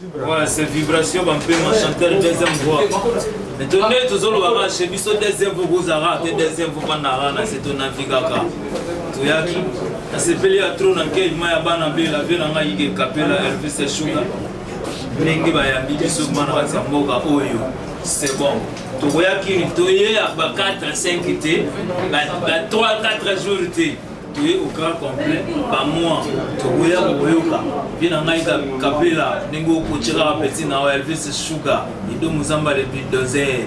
Ouais, c'est vibration bampema chanteur deuxième voix mais tonde tozolobaka chez biso deuxième voix kozalaka te deuxième voix bandaka na se tonavigaka toyaki nasepeli ya trop na nkeima ya bana bela vie na ngai ike kapela elvis eshuga ndenge bayambi biso bana kati ya mboka oyo c'est bon tokoya kini toye ba 4 5 te ba 3 4 jours te toye au grand complet ba mois tokoya kokoyoka vie na ngai kapela ndenge okotie kaka petit na yo elvis sugar edo muzamba le bulldozer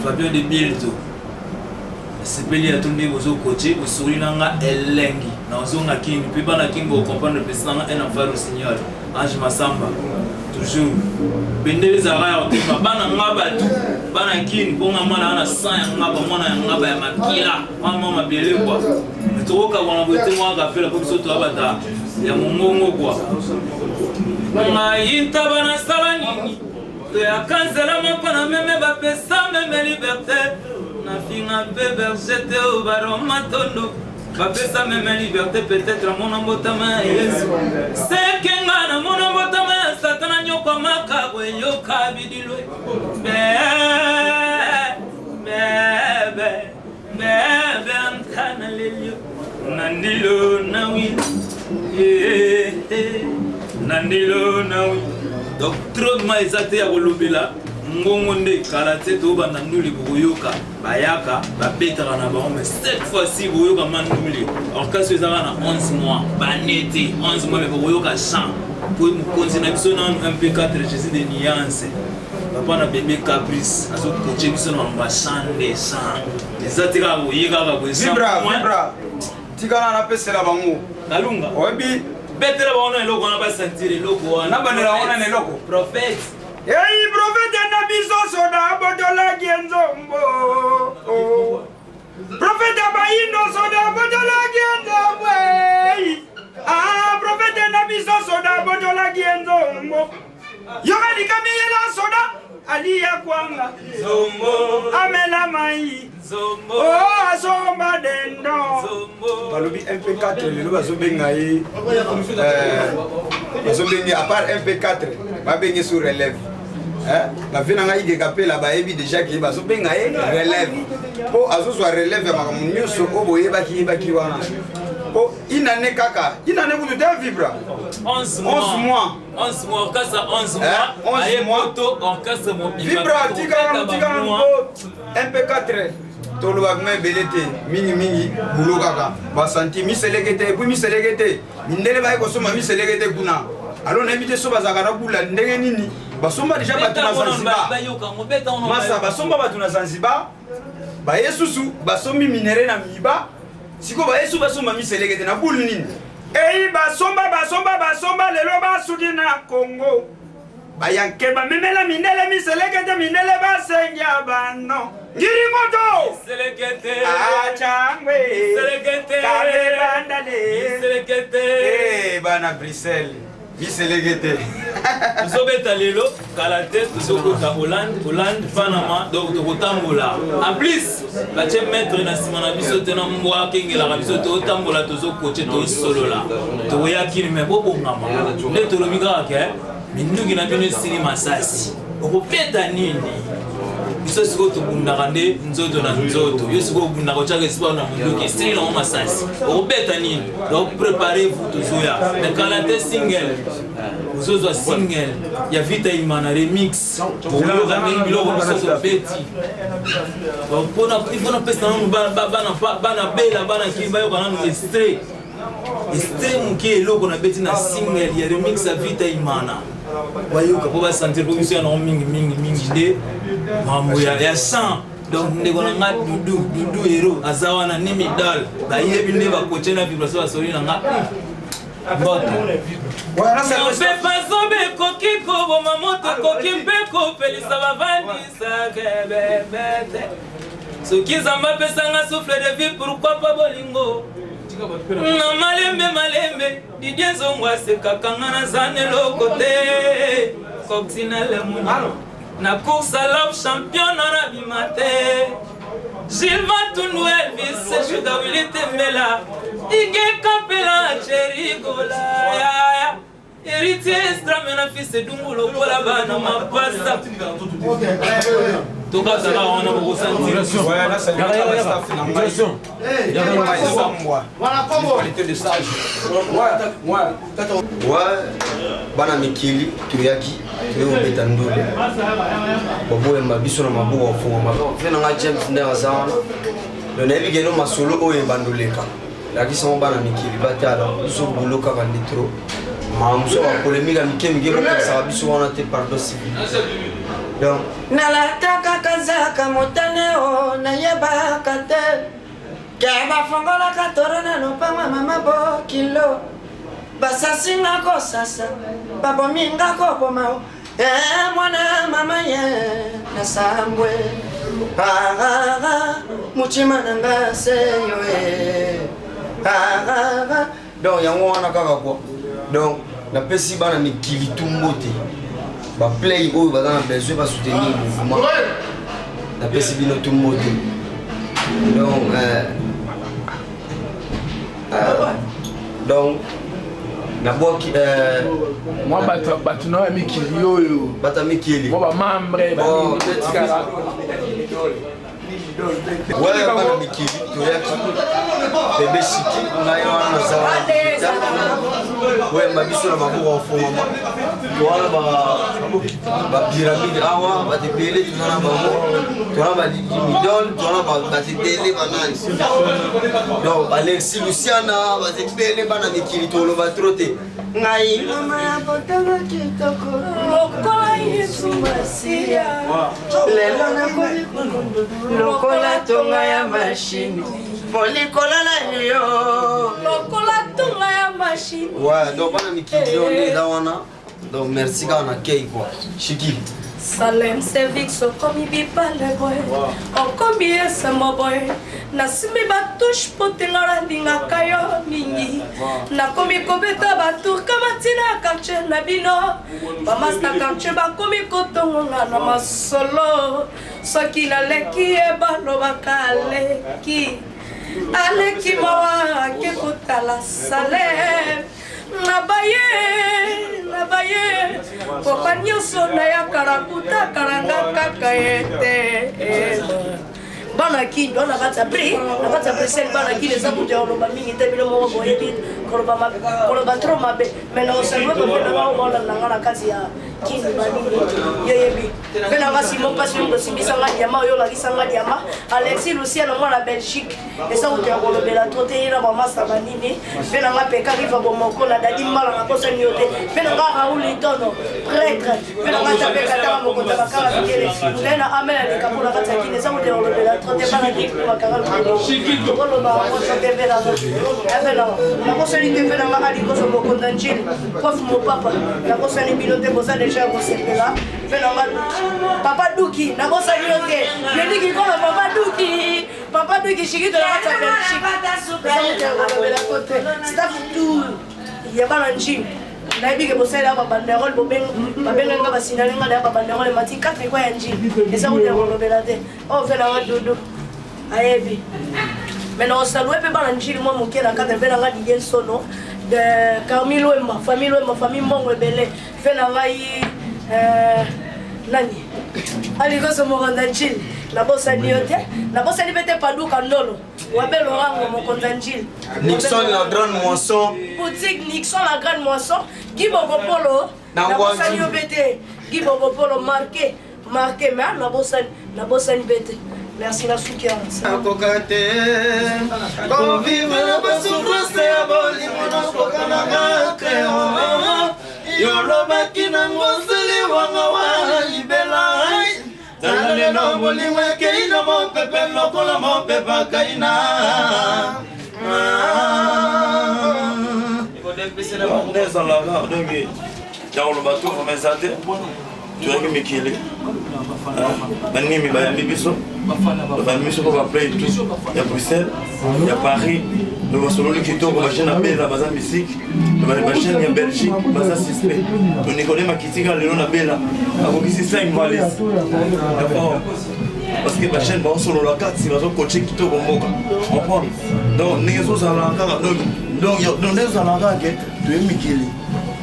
fabien de bilto nasepeli ya to ndenge bozokotie bosoli na nga elengi nazonga kini mpe bana kini bocomprendre pesi na nga un enfant rossignol ange masamba toujours bendele ezalaka ya kotelema bana nga batu bana kini mpo nga mwana wana san ya ngaba mwana ya ngaba ya makila mama mabele kua tokokabwana boye te mwa kapela mpo biso toyabata ya mongongo kua ngai ntaba nasala nini toyaka nzela moko na meme bapesa meme liberte nafinga mpe berger te o baroma tondo bapesa meme liberté peut-être amona mbotama ya yesu seke nga namona mbotama ya satana nyokwamaka boyeyoka bidilwe bebe bebe antana lelio nandilo nawi nandilo nawi donc trop ma eza te ya kolobela ngongo nde kala te tobanda nduli bokoyoka bayaka babetaka na bango mais cette fois-ci boyoka mandule orchestre ezaka na 11 mois bane te 11 mois mais bokoyoka chant po mokonzi na biso nanu mp4 jésus de nuance papa na bebe caprice azokoche biso na mambo ya chant nde chant eza te kaka boye kaka boye vibra vibra tikala napesela bango kalunga oyebi betela bango na eloko wana basantire eloko wana nabandela bango na eloko prophète Ei profete na biso soda abotolaki ye nzombo Profete bayindo soda abotolaki ye nzombo ei Ah profete na biso soda abotolaki ye nzombo Yoka likamiyela soda aliya kwanga nzombo amela mai nzombo oh asomba dendo nzombo balobi mp4 lelo bazobenga ye euh, bazobengi à part mp4 babenge sur relève bave na ngai igeka mpela bayebi déjà ke bazobenga ye relève mpo azozwa relève ya makambo nyonso oyo boyebaki yebaki wana mpo inane kaka inane kutu te vibra 11 11 mois 11 mois orchestre 11 mois aye poto orchestre mobimba vibra tikala tikala mpo mp4 toloba bima ebele te mingimingi bulo kaka basanti miseleke te epui miseleke te mindele baye kosomba miseleke te kuna alo nayebi te so bazalaka na bula ndenge nini basomba deja bato na zanzibar masa basomba bato na zanzibar baye susu basombi minere na miba sikoyo baye susu basomba miseleke te na bule nini eyi basomba basomba basomba lelo basuki na congo bayanke bamemela mindele miselekete mindele basengia bano ngiri moto acangwe kabe bandale eh, bana bruxelles miselekete tozobeta lelo kala te tozokota hollande hollande panama donc tokotambola en plus batie maître na nsima na biso te na mbwa akengelaka biso totambola tozokoche tosolola tokoya kini me bobongama nde tolobi kaka ke minduki na bino esili masasi okobeta nini biso sikoyo tobundaka nde nzoto na nzoto yo sikoyo obundaka otyaka espoir na monduki esili nango masasi okobeta nini donc préparez vous tozoya mais kala te single ozozwa single ya vita imana remix okoyoka ndenge biloko biso tobeti mpona ifo napesa nanu bana bela bana kini bayoka nanu extrait extrait moke eloko nabeti na single ya remix ya vita imana bayoka mpo basentir mpo biso ya nango mingi mingi mingi nde mambo ya chant donc ndeko na nga dudu dudu hero aza wana ni midal bayebi nde bakoche na vibration basoli na nga mpepa zoba ekoki koboma moto ekoki mpe kopelisa bavandisakebebete soki nzambe apesanga souffle de vie pourquoi pas bolingo na malembe malembe didie nzongo asekaka nga naza na eloko te coccinelle muni na course à love champion na bima te Gilles Tundu Elvis Sugar Willy Tembela Ige Kapela Jerry Gola ya, ya. Héritier Strame na fils Dungu lokola bana mapasa. Tokazala wana bokosanti. Ouais, bana mikili toyaki toyei kobeta ndule baboyamba biso na maboko afungama mpe na nga James nde aza wana donc nayebi keno masolo oyo ebandoleka lakisa ngo bana mikili batala biso boulot kaka nde trop makambo mosusu bapolemike ya mike mike bokokisaka biso wana te pardon civil donc Nalataka kazaka motane o nayebaka te ke bafongolaka toro na lopango ya mama bokilo basasi nga kosasa babomi nga koboma o Eh, mwana mama ye nasambwe ah, mutima na nga se yo e ah, donc yango wana kaka quoi donc napesi bana mikili tu mbote baplay oyo baza na besoin basoutenir mouvement napesi bino tu mbote donc donc nabwaki mwa bato bato na ya mikili oyo bato ya mikili mwa bamembre Bon, Ouais, bana mikili toyaki bebe shiki ngai wana naza wemba biso na maboko ya kofongama towana bapiramide awa bato ebele toza na bango towana balimidol towana bato ebele banani donc balexi luciana bato ebele bana mikili toloba tro te ngai mama ya botama kitoko lokola Yesu Masiya lelo nakomi lokola tonga ya mashini po likolo na yo lokola tonga ya mashini ouais donc bana mikili oyo nde eza wana donc merci kaka na kei quoi shiki Salem Servix okomi bibale boye okomi esengo boye nasimbi batouche mpo te nga nalingaka yo mingi nakomi kobeta batour kama ntina ya quartier na bino bamasta quartier bakomi kotongonga na masolo soki naleki ye balobaka aleki aleki mawa ake kotala Salem nabaye nabaye koka nyonso nayaka nakuta karanga kaka ete bana Kin na kati ya bri na kati ya Bruxelles. Bana Kin eza kutu ya koloba mingi te, bino moko boyebi koloba mabe, koloba trop mabe, mais na osalue bape nanga oyo baolanda nga na kati ya Kin banini yo yebi mpe nanga Simon mpasi oyo tosimbisanga diama oyo olakisanga diama Alexis Luciano mwana Belgique eza kutu ya kolobela trop te ye na bamasta banini mpe nanga peka riva bomoko na dadi mbala nakosani yo te mpe nanga Raoul Itono prêtre mpe nanga tapeka tanga mokonzi ya bakala mikele ngai na amen aleka mpo na kati ya Kini eza kutu ya kolobela trop te bana Kini mpe bakanga tokoloba yango trop te mpe nanga mpe nanga nakosani te mpe nanga alikoso mokonzi ya njili prof mopapa nakosani bino te boza deja ya kosepela mpe nanga papa Duki nakosani yo te yeliki kolo papa Duki papa Duki shikito na kati ya Belgique eza kutu ya kolobela trop te staff tout ya bana njili nayebi ke bosalela babanderole babenga nga basinale nga na ya babanderole emati 4 ekwa ya njili eza kutu ya kolobela te oyo mpe nanga dudu ayebi mais na osalue mpe bana njili mwa moke na kati mpe nanga Didier Sono de Carmi Lwemba famille Lwemba famille mbongo ebele mpe na ngai nani alikoso mokonzi ya njili nabosani yo te nabosani mpe te Paduka Ndolo Wabe Lorango mokonzi ya njili. Nixon la grande moisson. Boutique Nixon la grande moisson Guy Bokopolo Na nabosani yo Ngwanzi. mpe te Guy Bokopolo marqué marqué mais nabosani nabosani mpe te merci nasuki awa. Nakoka te kovivre na basouffrance ya bolingo nakoka nanga te yolobaki nango nseli wanga wana libela tala lelo bolingo ekei na mopepe lokola mopepe akaina. Nde ezalaka donc ya koloba to vraiment eza te toyaki mikili banimi bayambi biso bayambi biso mpo baplay tout ya Bruxelles ya Paris donc basololi kitoko bachaîne ya bela baza musique bachaîne ya Belgique baza suspect donc Nicodème akitika lelo na bela akokisi 5 valise d'accord parce que bachaîne baosolola kati bazokoche kitoko mboka comprendre donc ndenge ezozala kaka donc donc ndenge ezozala kaka ke toye mikili.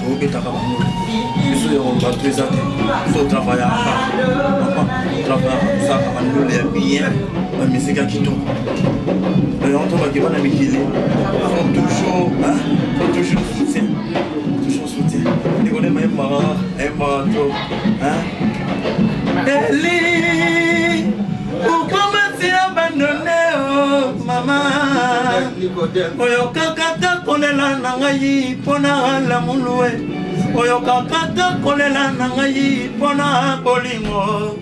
Tobetaka bango biso ya bato eza te. Biso travaillaka papa, travaillaka, tosalaka bandole ya bien, bamisiki ya kitoko. Yango tobaki bana mikili faut toujours, hein, faut toujours soutien, toujours soutien. Ndeko nde mayembaka, ayembaka to, hein. Eli, pourquoi m'as-tu abandonné, oh mama? Oyokaka te kolela na ngai mpona lamulue, oyokaka te kolela na ngai mpona bolingo.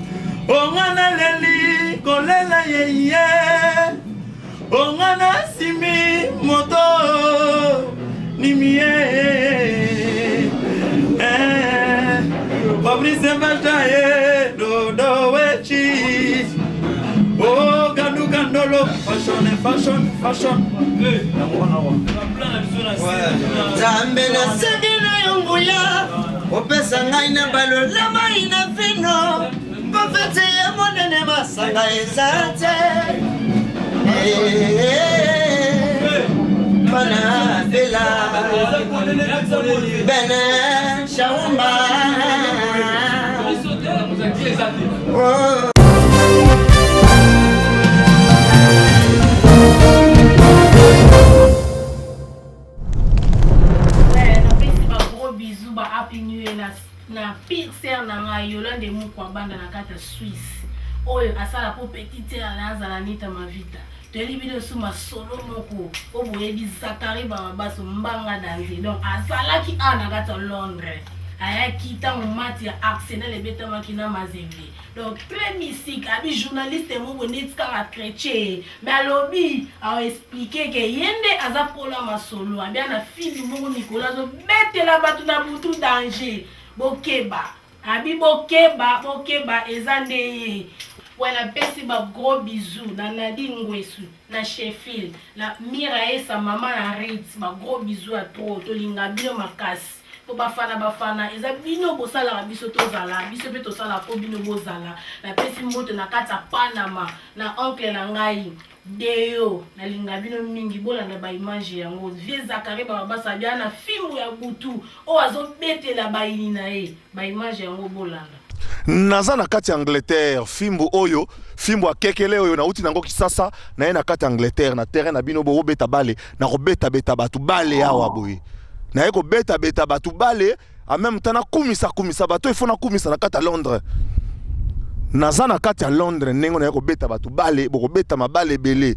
Onga naleli kolela yeye, onga nasimbi moto nimie. Eh, Fabrice Bataye dodo wechi. Oh, gandu gandolo fashion fashion fashion. Yango wana wa. Nzambe, nasengi na yo nguya, opesa ngai na balola mai na vino, mpo feti ya monene masanga eza te. Bana bela bene shaumba. Oh. Ouais, napesi ba gros bisous, ba happy new year na pire sœur na ngai Yolande Mukwa Banda na kati ya Suisse, oyo asala po petite sœur na azala Nita Mavita. Toyebi bino su masolo moko oyo boyebi Zakari Bababaso mbanga danze. Donc azalaki awa na kati ya Londres, ayaki ntango match ya Arsenal ebetamaki na Mazembe. Donc très mystique, abi journaliste moko neti kaka chrétien, mais alobi aoexplike ke ye nde aza kola masolo. Abi ana fili moko mikolo azobetela bato na butu danger, bokeba. Abi bokeba, bokeba, eza nde ye. Wa napesi ba gros bisous na Nadine Ngwesu na Sheffield, na Mira Esa mama na Ritz, ba gros bisous ya trop. Tolinga bino makasi po bafana bafana eza bino bosalaka biso tozala, biso mpe tosalaka po bino bozala. Napesi mbote na kati ya Panama na oncle na ngai Deo, nalinga bino mingi. Bolanda ba image yango, vieux Zakari Bababasa abia na fimbu ya butu oyo azobetela bayini na ye. Ba image yango bolanda. Naza na kati ya Angleterre, fimbu oyo, fimbu ya kekele oyo nauti nango Kisasa, na ye na kati ya Angleterre, na terrain na bino bokobeta bale, na kobeta-beta bato bale awa boye. Na ye kobeta-beta bato bale, en même temps nakumisa kumisa bato, il faut nakumisa na kati ya Londres. Naza na kati ya Londres ndenge na ye kobeta bato bale, bokobeta mabale ebele.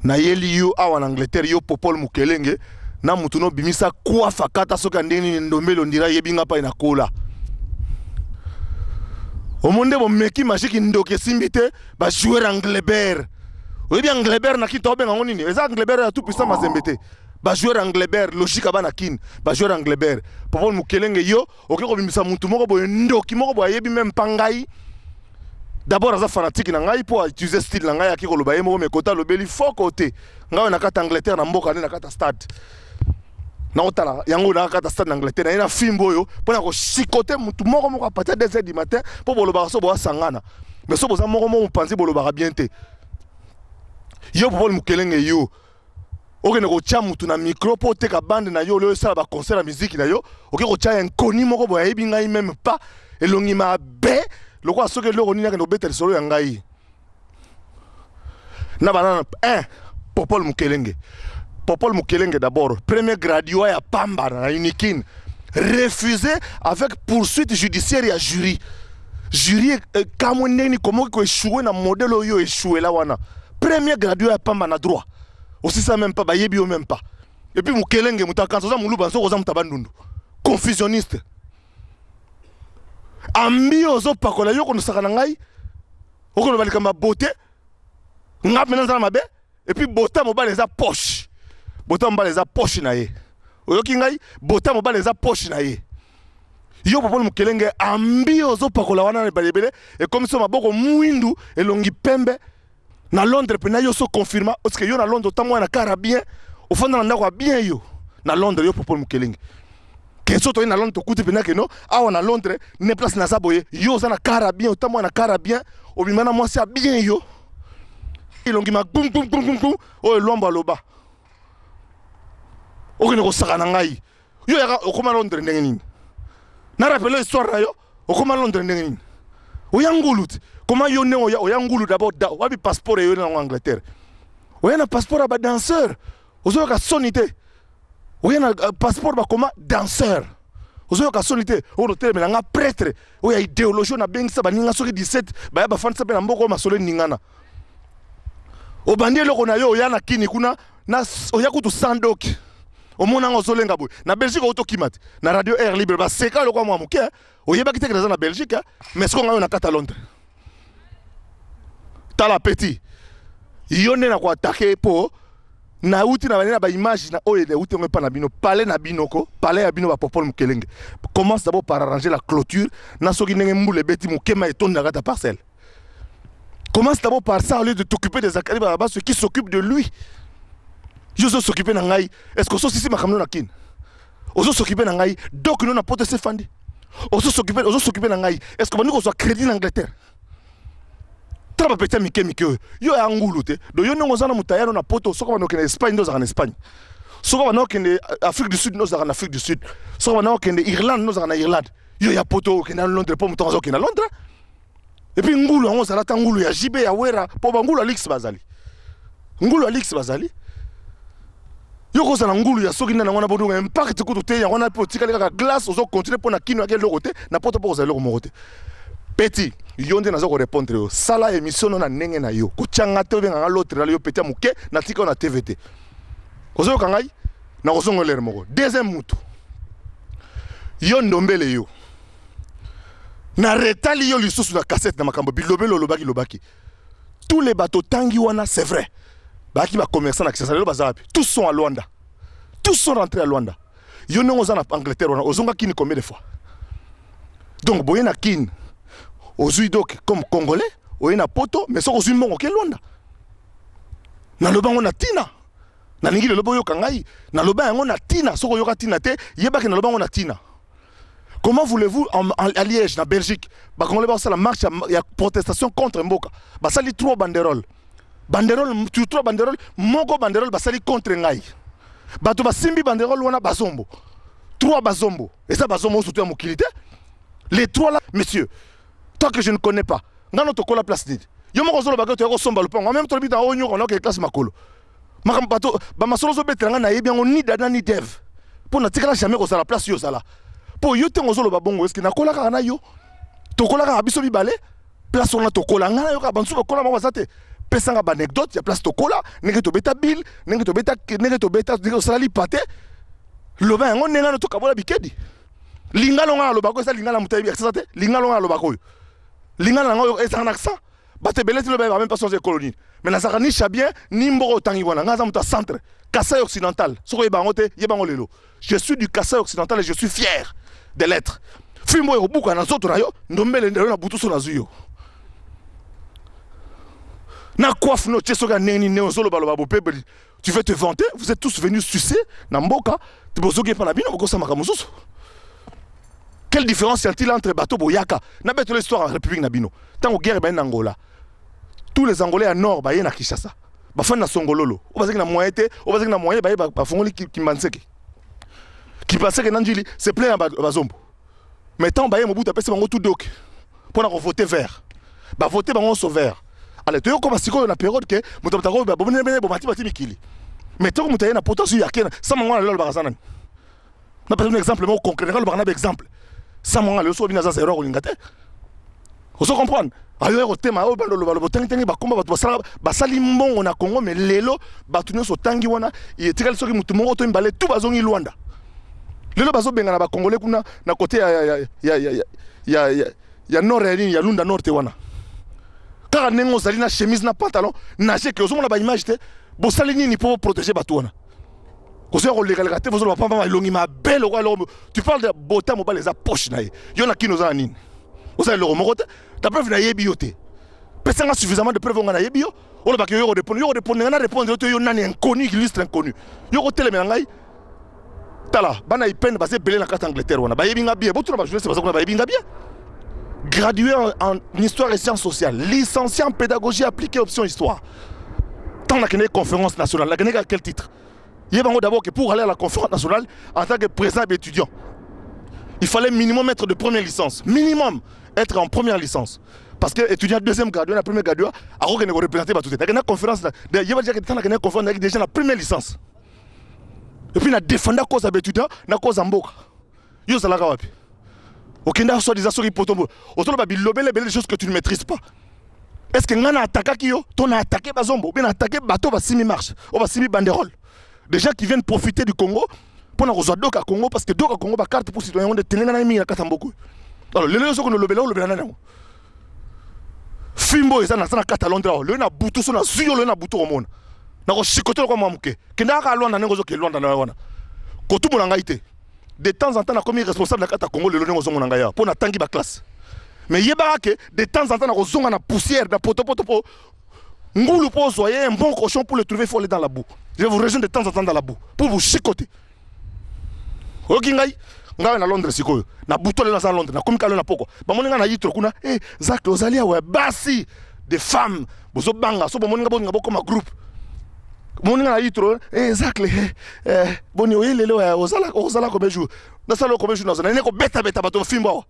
Nayeli yo awa na Angleterre, yo Popol Mukelenge, na mutu no bimisa kwafa kata soki ya ndenge nini ndombele ondira yebi nga pai na kola. Omonde bomeki magique ndoki esimbi te, ba joueur Anglebert. Oyebi Anglebert na kinta obenga ngo nini? Eza Anglebert ya tout puissant Mazembe te. Ba joueur Anglebert logique bana kin, ba joueur Anglebert. Popol Mukelenge yo oke kobimisa mutu moko boye ndoki moko boye ayebi même pa ngai. D'abord aza fanatique na ngai po a utiliser style na ngai aki koloba ye moko mais kota lobeli fort côté. Ngai na kati Angleterre na mboka ne na kati stade. Na otala yango na kati stade na Angleterre na ye na fimbo oyo po na ko chicoter mutu moko moko à partir de 2h du matin po bolobaka so boa sangana. Mais so boza moko moko mopanzi bolobaka bien te. Yo Popol Mukelenge yo okende kotia mutu na micro po oteka bande na yo olio osala ba concert ya musique na yo, oke kotia inconnu moko boye ayebi ngai même pas, elongi mabe lokola soki eloko nini akende kobeta lisolo ya ngai na banana. 1 Popol Mukelenge, Popol Mukelenge d'abord premier graduat ya pamba na Unikin, refusé avec poursuite judiciaire ya jury. Jury kamwe ndenge nini komoki koéchouer na modèle oyo échoué la wana. Premier graduat ya pamba na droit, osisa même pas, bayebi yo même pas. Et puis Mukelenge moto akanisa oza moluba, soki oza moto ya Bandundu, confusionniste ambi ozopakola yo konosaka na ngai, okoloba likambo ya beauté, nga mpena nzala mabe. Et puis bota mobali eza poche, bota mobali eza poche na ye, oyoki ngai, bota mobali eza poche na ye. Yo Popol Mukelenge ambi ozopakola wana na ebele ebele ekomisi yo maboko mwindu elongi pembe na Londres pena yo so confirma parce que yo na Londres otambola na kara bien, ofanda na ndako ya bien yo na Londres. Yo Popol Mukelenge keso toye na Londres tokuti pena keno awa na Londres ne place naza boye, yo oza na kara bien, otambola na kara bien, obima na mwasi ya bien, yo elongi magum gum gum gum gum oyo Lwambo aloba okende kosaka na ngai. Yo yaka okoma Londres ndenge nini? Na rappeler histoire na yo, okoma Londres ndenge nini? Oya ngulu te. Comment yo ndenge oya oya ngulu d'abord da, wapi passeport eyo na Angleterre? Oya na passeport ya ba danseur. Ozoyoka soni te. Oya na euh, passeport bakoma danseur. Ozoyoka soni te. Oyo otelemela nga prêtre oyo ya idéologie na bengisa baninga soki 17 baya bafandisa mpe na mboka oyo masolo eningana. Obandi eloko na yo oya na kini kuna na oya kutu sans doc. Omona ngo ozolenga boye. Na Belgique oyo tokima te. Na radio air libre baseka lokwa mwa moke. Oyebaki te ke naza na Belgique, mais sikoyo ngai oyo na kati ya Londres. Tala petit. Yo nde na ko attaquer po nauti na bani na ba image na oyo euti yango epa na bino palais na bino ko palais ya bino ba popole mukelenge commence d'abord par arranger la clôture na soki ndenge mbula ebeti mokema etondi na kati ya parcelle. Commence d'abord par ça au lieu de t'occuper des Zakari Barabas qui s'occupe de lui. Yo ozo s'occuper na ngai. Est-ce que ososisi makambo na kin? Ozo s'occuper na ngai. Donc no na poto se fandi. Ozo s'occuper, ozo s'occuper na ngai. Est-ce que bandi kozwa crédit na Angleterre? Tala ba petit mike mike oyo. Yo ya ngulu te. Do yo ndongo oza na mutayano na poto soko bandi okende Espagne ndo ozalaka na Espagne. Soko bandi okende Afrique du Sud ndo ozalaka na Afrique du Sud. Soko bandi okende Irlande ndo ozalaka na Irlande. Yo ya poto okende na Londres po moto azo okende na Londres. Et puis ngulu yango ozala ata ngulu ya JB ya Wera po ba ngulu ya Lix bazali. Ngulu ya Lix bazali. Yo kozala ngulu ya soki nani wana bodonga impact kutu te yango wana pe otikali kaka glace ozo continuer po na kino yake eloko te na poto po kozala eloko moko te. Petit, yo nde naza ko répondre yo. Sala émission no na ndenge na yo. Kotia nga te obenga nga l'autre là yo petit ya moke na tika yo na TV te. Ozoyoka ngai? Nakozonga l'heure moko. Deuxième mutu. Yo ndombele yo. Na retali yo lisusu na cassette na makambo bilobelo olobaki lobaki. Tous les bateaux tangi wana c'est vrai. Baki ba commerçant na Kinshasa lelo baza wapi? Tous sont à Luanda. Tous sont rentrés à Luanda. Yo ndenge oza na Angleterre wana ozonga Kin combien de fois? Donc boye na Kin ozui donc comme congolais oye na poto mais soki ozui mbongo ke Luanda. Naloba yango na tina. Nalingi lelo boyoka ngai. Naloba yango na tina soki oyoka tina te yebaki naloba yango na tina. Comment voulez-vous en, en, à Liège, na Belgique, ba Congolais ba la marche ya protestation contre Mboka. Ba sali trois banderoles. Banderole, tu trois banderoles, moko banderole ba sali contre ngai. Bato ba simbi banderole wana bazombo. Trois bazombo. Et ça bazombo surtout ya mokili te. Les trois là, monsieur, toi que je ne connais pas. Ngano tokola place nini? Yo moko ozoloba ke toya kosomba lopango. Même tolobi ta onyo kono ke classe makolo. Makambo bato ba masolo ozobetela ngai nayebi yango ni dada ni dev. Mpo natikala jamais kozala place yo ozala. Mpo yo ntango ozoloba bongo eske nakola kaka na yo? Tokola kaka biso mibale? Place wana tokola ngai nayoka bansu bakola bango baza te. Pesa nga ba anecdote ya place tokola, ndenge tobeta bill, ndenge tobeta ndenge tobeta ndenge tosala lipate. Loba yango ndenge wana tokabola bikedi. Lingala nga nalobaka eza lingala moto ayebi accent te. Lingala nga nalobaka oyo. Lingala na nga oyo ezalaka na accent. Bato ebele ti loba même pas sans ekolo nini. Mais nazalaka ni chabien ni mboka otangi wana. Nga naza moto ya centre, Kasaï occidental. Soki oyeba yango te, yeba yango lelo. Je suis du Kasaï occidental et je suis fier de l'être. Fimbo ekobuka na nzoto na yo, ndombele lelo na butu so nazwi yo. Na coiffe no tie soki ya ndenge nini ozoloba loba bopebeli. Tu veux te vanter, vous êtes tous venus sucer na mboka, bozoki epa na bino bokosala makambo mosusu. Quelle différence y a-t-il entre bateau boyaka na beto l'histoire en République na bino? Tango guerre ba na Angola. Tous les Angolais à nord ba ye na Kinshasa. Ba fanda na Songololo. O bazaki na moyen te, o bazaki na moyen ba ye ba fongoli Kimbanseke. Kimbanseke na Ndjili, c'est plein ba bazombo. Mais tant ba ye Mobutu apesi bango tout doc pona ko voter vert. Ba voter bango so vert. Allez, toyo koma sikoyo na période que moto mutako ba bomene bene bomati bati mikili. Mais tango moto aye na poto ya kena, sama ngwana lelo bakazana. Na pesa un exemple moko concret, nga lobaka na ba exemple. Sama ngwana lelo so bina za zero kolinga te. Ozo comprendre? Ayo ya kotema oyo bando loba loba tangi tangi bakomba bato basala basali mbongo na Congo mais lelo bato nyonso tangi wana etikali soki moto moko to mibale tout bazongi Luanda. Lelo bazobengana ba Congolais kuna na côté ya ya ya ya ya ya ya ya nord ya nini ya Lunda Nord te wana. Kaka ndenge ozali na chemise na pantalon nage ke ozomona ba image te bosali nini po protéger bato wana. Ozoya kolekaleka te bozoloba pamba elongi mabe lokola eloko. Tu parles de bota mobali eza poche na ye. Yo na kino oza na nini? Oza eloko moko te. Ta preuve nayebi yo te. Pesa nga suffisamment de preuve nga nayebi yo. Olobaka yo répondre, yo répondre nga na répondre yo te yo nani inconnu illustre inconnu. Yo kotelemela ngai. Tala bana ipene baza ebele na kati Angleterre wana bayebi nga bien. Botuna ba journaliste baza kuna bayebi nga bien. Gradué en histoire et sciences sociales, licencié en pédagogie appliquée option histoire. Tant nakende conférence nationale, nakende à quel titre? Yeba yango d'abord que pour aller à la conférence nationale en tant que président d'étudiant, il fallait minimum être de première licence. Minimum être en première licence. Parce que étudiant deuxième graduat, la première graduat, akokende koreprésente bato te. Nakenda conférence, yeba déjà que ntango nakenda conférence, nayaki déjà na première licence. Et puis na défenda cause ya baétudiant, na cause ya mboka. Yo ozalaka wapi? Okenda soi-disant soki poto mbo. Ozoloba bilobele ebele des choses que tu ne maîtrises pas. Est-ce que nga na attaquaki yo to na attaqué bazombo bien attaqué bateau basimi marche o basimi banderole des gens qui viennent profiter du Congo mpo na kozwa doka Congo parce que doka Congo ba carte pour citoyen nde telenga na mingi na kati ya mboka alors lelo yo soki olobela olobela nani yango fimbo eza naza na kati ya Londres awa lelo na butu so nazwi yo lelo na butu okomona nakoshikote lokwa mwa moke kenda kaka Luanda ndenge ozoke Luanda na wana kotumbola ngai te. De temps en temps nakomi responsable na kati ya Congo lelo ndenge ozongo na ngai awa mpo natangi ba classe mais yebaka ke de temps en temps nakozonga na poussière na potopoto mpo ngulu mpo ozwa ye un bon cochon pour le trouver, il faut aller dans la boue. Je vous rejoins de temps en temps dans la boue pour vous chicoter. Oyoki ngai ngai na Londres sikoyo na butu lelo naza na Londres nakomi kalo na pokwa bamoni ngai na Yitro kuna eh Zacle ozali awa basi des femmes bozobanga so bomoni ngai bolinga bokoma groupe bomoni ngai na Yitro eh Zacle eh, eh, boni oye lelo eh, ozala ozala combien jour nasala combien jour nazala nene kobetabeta bato fimbo awa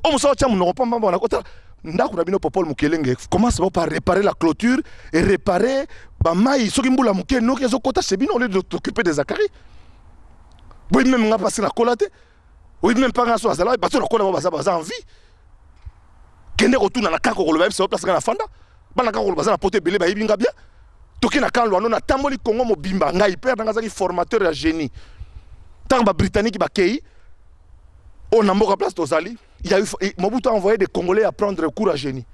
oyo mosala otya monoko pambamba nakota ndako na bino. Popol Mokelenge commence par réparer la clôture et réparer bamai soki mbula moke noki ezokota chez bino au lieu de t'occuper des Zacharie. Boyebi meme nga mpasi nakola te, oyebi meme mpa nga so azala bato nakola bango baza baza en vie. Kende kotuna na kaka koloba yebisa place nga nafanda bana kaka koloba baza na poto ebele bayebi nga bien. Toke na kan lwano natamboli Congo mobimba. Ngai père nanga azalaki formateur ya génie ntango babritannique bakei oyo na mboka place tozali. Il y a eu, Mobutu a envoyé des Congolais apprendre cours à génie.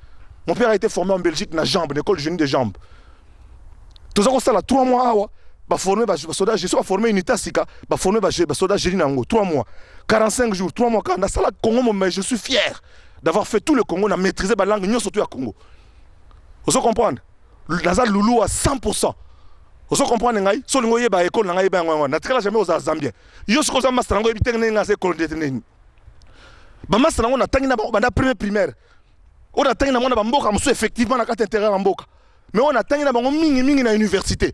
Mon père a été formé en Belgique na Jambe, l'école génie de Jambe. Toza kosala 3 mois awa baforme basoda génie, so baforme unité ya sika, baforme basoda génie na yango 3 mois, 45 jours, 3 mois kaka. Nasala Congo, mais je suis fier d'avoir fait tout le Congo, na maîtriser balangue nyonso to ya Congo. Ozo comprendre, naza lulu à 100%. Ozo comprendre ngai so olingi oyeba ekole na ngai, yeba yango yango. Natikala jamais ozala zambien. Yo soki oza master yango oyebi te ndenge ngai aza ekole ndete nini bamasta nango. Natangi na bango banda premier primaire. Oyo natangi na bango na bamboka mosusu, effectivement na kati intérieur ya mboka, mais oyo natangi na bango mingi mingi na université.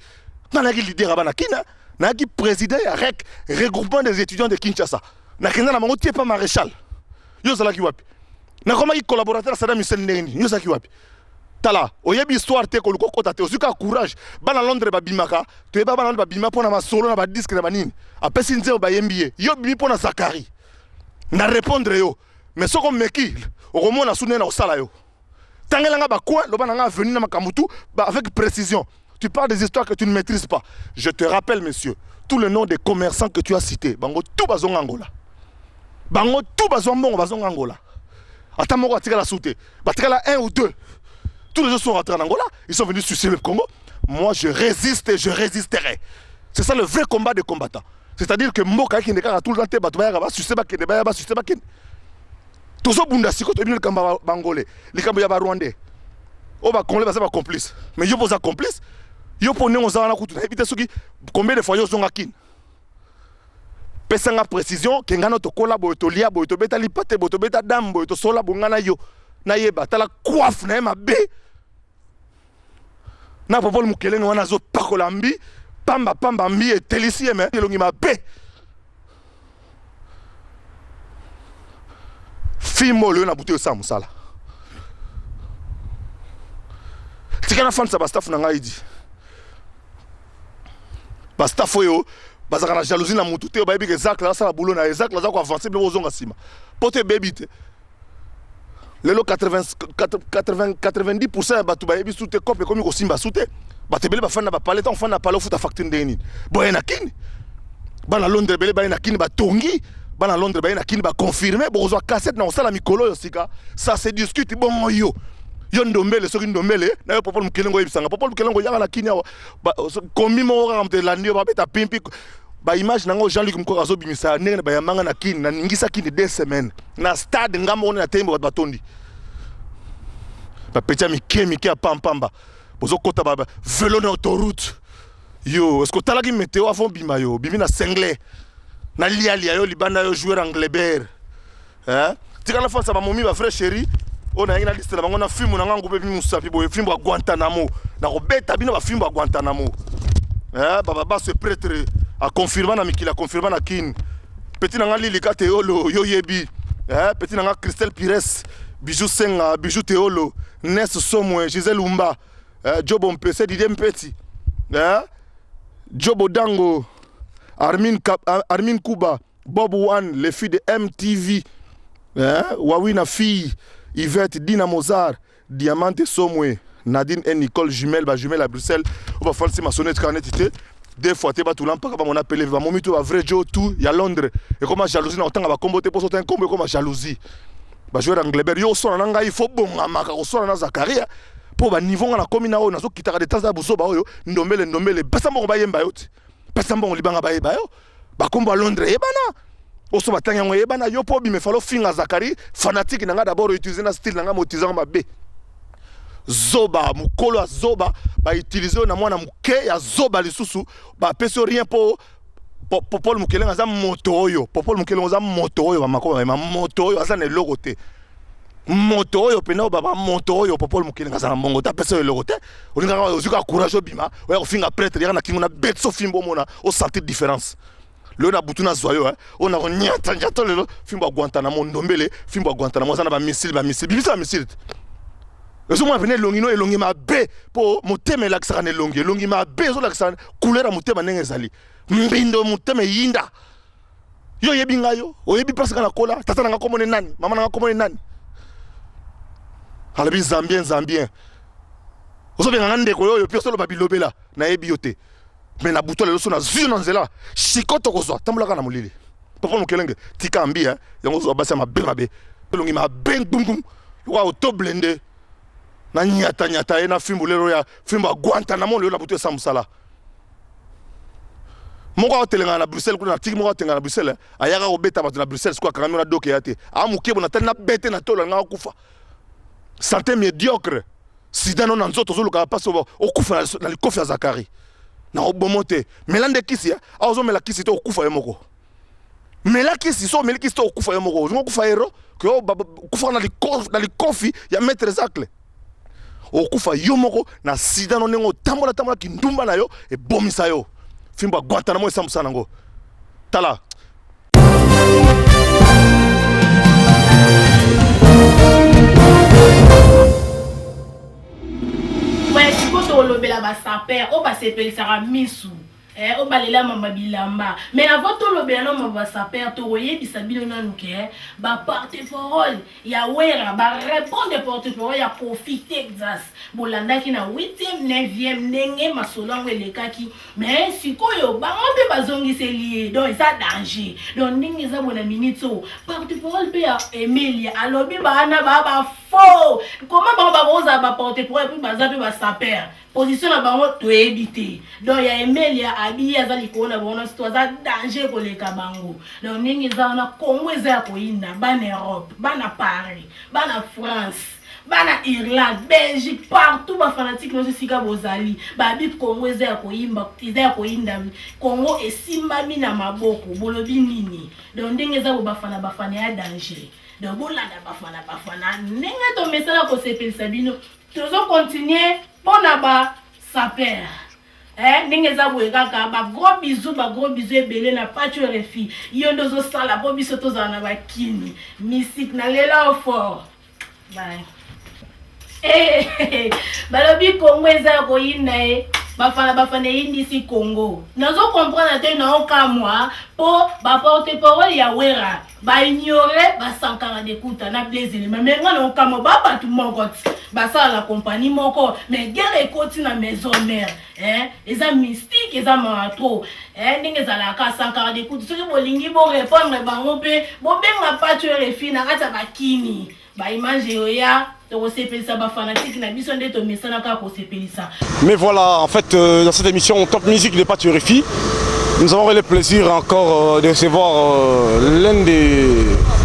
Nga nayaki leader ya bana kina, nayaki président ya REC, regroupement des étudiants de Kinshasa. Nakenda na bango tie pa maréchal. Yo ozalaki wapi? Nakomaki collaborateur ya Saddam Hussein ndenge nini? Yo ozalaki wapi? Tala, oyebi histoire te, koluka okota te, ozwi kaka courage. Bana Londres babimaka, toyeba bana Londres babima mpo na masolo na badiske na banini, apesi nzembo bayembi ye. Yo bimi mpo na Zakari na répondre yo, mais soki omeki okomona su ndenge na kosala yo. Tangelanga bacoin, loba na nga avenue na makambo tout avec précision. Tu parles des histoires que tu ne maîtrises pas. Je te rappelle, monsieur, tout le nom des commerçants que tu as cités, bango tout bazonga Angola, bango tout bazwa mbongo bazonga Angola. Ata moko atikala su te, batikala un ou deux. Tous les autres sont rentrés en Angola, ils sont venus sucer le Congo. Moi, je résiste et je résisterai. C'est ça le vrai combat des combattants, c'est-à-dire que mboka ekende kaka tout le temps te. Bato bayaka basuse bakende, baya basuse bakende. Tozobunda sikoyo, toyebi likambo ya bangolais, likambo ya barwandais oyo bacongolais baza bacomplice. Mais yo mpo oza complice, yo mpo ndenge oza wana kutu nayebi te soki combien de fois yo ozonga Kine. Pesanga précision ke ngai na tokola boye, tolia boye, tobeta lipate boye, tobeta dame boye, tosola boye, ngai na yo nayeba. Tala coiffe na ye mabe na Popol Mokelenge wana azopakola mbi pamba pamba, mbi etelisi ye, me elongi mabe. Fimbo oyo na butu osala mosala. Tika nafandisa bastaff na ngai di bastaff oyo bazalaka na jalousie na mutu te. Oyo bayebi ke Zacle asala boulot na ye, Zacle aza koavance, biloko ozonga nsima mpo te ebebi te. Lelo 80, 80, 90% ya bato bayebi su te. Cope ekomi kosimba su te. Bato ebele bafandi na bapale. Ntango ofandi na pale, ofuta facture ndenge nini? Boye na Kini, bana Londres ebele baye na Kini, batongi. Bana Londres baye na Kini, baconfirme. Bokozwa cassette na kosala mikolo oyo sika, ça se discute. Bongo yo, yo Ndombele, soki Ndombele na yo Popol Mokelengo, oyebisanga Popol Mokelengo yaka na Kini awa, komi moko kaka moto elandi yo, babeta pimpi baimage nango. Jean-Luc Mokoko azobimisa ndenge na bayambanga na Kini. Naningisa Kini 2 semaines na stade nga moko na tembo, bato batondi, bapeti ya mike mike ya pampamba. Bozokɔta ba velo na autoroute. Yo, est ce que otalaki météo avant bima? Yo bimi na singlet na lialia yo libanda, yo joueur Anglebert, hein? Tikala fansa bamomi ba vrai chéri oyo nayaki na liste na bango na fimbu na ngango mpe mosapi boye, fimbu ya Guantanamo. Nakobeta bino bafimbu ya Guantanamo. Eh, baba baso prêtre a confirma na mikili a confirma na kin. Petit na nga Lili Kate Olo yo yebi. Eh, petit na nga Christelle Pires, Bijou Senga, Bijou Teolo, Ness Somwe, Gisèle Umba, eh, Jobo Mpese, Didier Mpeti. Eh, Jobo Dango, Armin, Armin Kuba, Bob One, les filles de MTV. Eh, Wawina fille, Yvette, Dina Mozart, Diamante Somwe, Nadine et Nicole jumelle, ba jumelle à Bruxelles, oyo bafandisi masolo etikaka neti te deux fois te batula mpaka bamona pele bamomi to ba vrai jo tout ya Londres ekoma jalousie na kotanga bakombo te mpo soki otangi kombo ekoma jalousie bajoueur Anglebert yo oswana na ngai fo bongamaka koswana na Zakaria mpo baniveau nga nakomi na oyo nazokitaka de temps ya buzoba oyo ndombele ndombele pesa mbongo bayemba yo te pesa mbongo libanga bayeba yo bakombo ya Londres eyebana oso batangi yango eyebana yo mpo obima efalo ofinga Zakari fanatique na ngai d'abord utiliser na style na ngai motize yango mabe zoba mokolo ya zoba bautilize yo na mwana moke ya zoba lisusu bapesi yo rien mpo Popol Mukelenge aza moto oyo Popol Mukelenge aza moto oyo bamako bamema moto oyo aza na eloko te moto oyo mpena oyo baba moto oyo Popol Mukelenge aza na mbongo te apesa yo eloko te olingaka ozwi kaka courage obima oya kofinga prêtre yaka na kingo na betso fimbo omona osentir différence lelo na butu nazwa yo oyo nakonyata nyata lelo fimbo ya Guantanamo ndombele fimbo ya Guantanamo aza na bamisile bamisile bimisa bamisile te ezomona pene elongi no elongi mabe mpo motema elakisaka na elongi elongi mabe ezolakisa couleur ya motema ndenge ezali mbindo motema eyinda yo oyebi ngai yo oyebi place ngai nakola tata na ngai komone nani mama na ngai komone nani alobi zambien zambien ozobenga ngai ndeko yo oyo mpe ozoloba bilobela nayebi yo te me na butu lelo so nazwi yo na nzela siko tokozwa tambolaka na molili papa mokelenge tika ambi eh? yango ozwa basi ya mabe mabe elongi mabe ngumgum lokola auto blende na nyata nyata ye na fimbu lelo ya fimbu ya Guantanamo lelo na butu esa mosala moko aotelengana na Bruxelles kuna natiki moko aotelengana na Bruxelles ayaka kobeta bato na Bruxelles sikoyo akangami na doke ya te amokebo natali na bete na tolo alingaka kufa santé médiocre sida no na nzoto ozoluka mpasi okufa na likofi ya Zakari na obomo te mela nde kisi awa ozomela kisi te okufa yo moko mela kisi so omeli kisi te okufa yo moko ozinga okufa hero ke okufaka na likofi ya maître Zacle okufa yo moko na sida no ndenge otambola tambola kindumba na yo ebomisa yo fimbo ya Guantanamo esa mosala nango tala sikoyo tolobela basaper oyo basepelisaka misu Eh, oyo balela mama bilamba mais avant tolobela na mama basaper tokoyebisa bino nanu ke baporte parole ya Wera barépondre porte parole ya Kofi Texas bolandaki na 8e 9e ndenge masolo yango elekaki mais sikoyo bango mpe bazongiseli ye donc eza danger donc ndenge eza bona minute oyo porte parole mpe ya Emilia alobi bana ba bafaux koma bango bakozala baporte parole mpe baza mpe basaper position na bango toyebi te donc ya Emelia abi ye aza likolo na bango nyonso to aza danger koleka bango donc ndenge eza wana Congo eza ya koyinda bana Europe bana Paris bana France bana Irlande Belgique partout bafanatike nyonso esika bozali babi Congo eza ya koyimba eza ya koyinda Congo esimbami na maboko bolobi nini donc ndenge eza bo bafana bafana ya danger donc bolanda bafana bafana ndenge tomesana kosepelisa bino tozo continuer mpona ba saper eh, ndenge eza boye kaka ba gros bisous ba gros bisous ebele na Pacho RFI yo nde ozosala mpo biso tozala na bakini misik na lela fort bye eh, balobi Kongo eza ya koyinda ye bafana bafana eyindisi Kongo nazo comprendre te naokamwa mpo baporte parole ya Wera baignore basankara dekuta na Blaise Elema me nga naokamwa ba bato moko ti basala na kompani moko mais guerre ekoti na maison mère eh, eza mystique eza mawa trop eh, ndenge ezalaka sankara dekuta soki bolingi borépondre bango mpe bobenga Pacho RFI na kati ya bakini baimage eyoya tokosepelisa bafanatike na biso nde tomesana kaka kosepelisa. Mais voilà, en fait, dans cette émission Top Musique de Pacho RFI, nous avons eu le plaisir encore de recevoir l'un des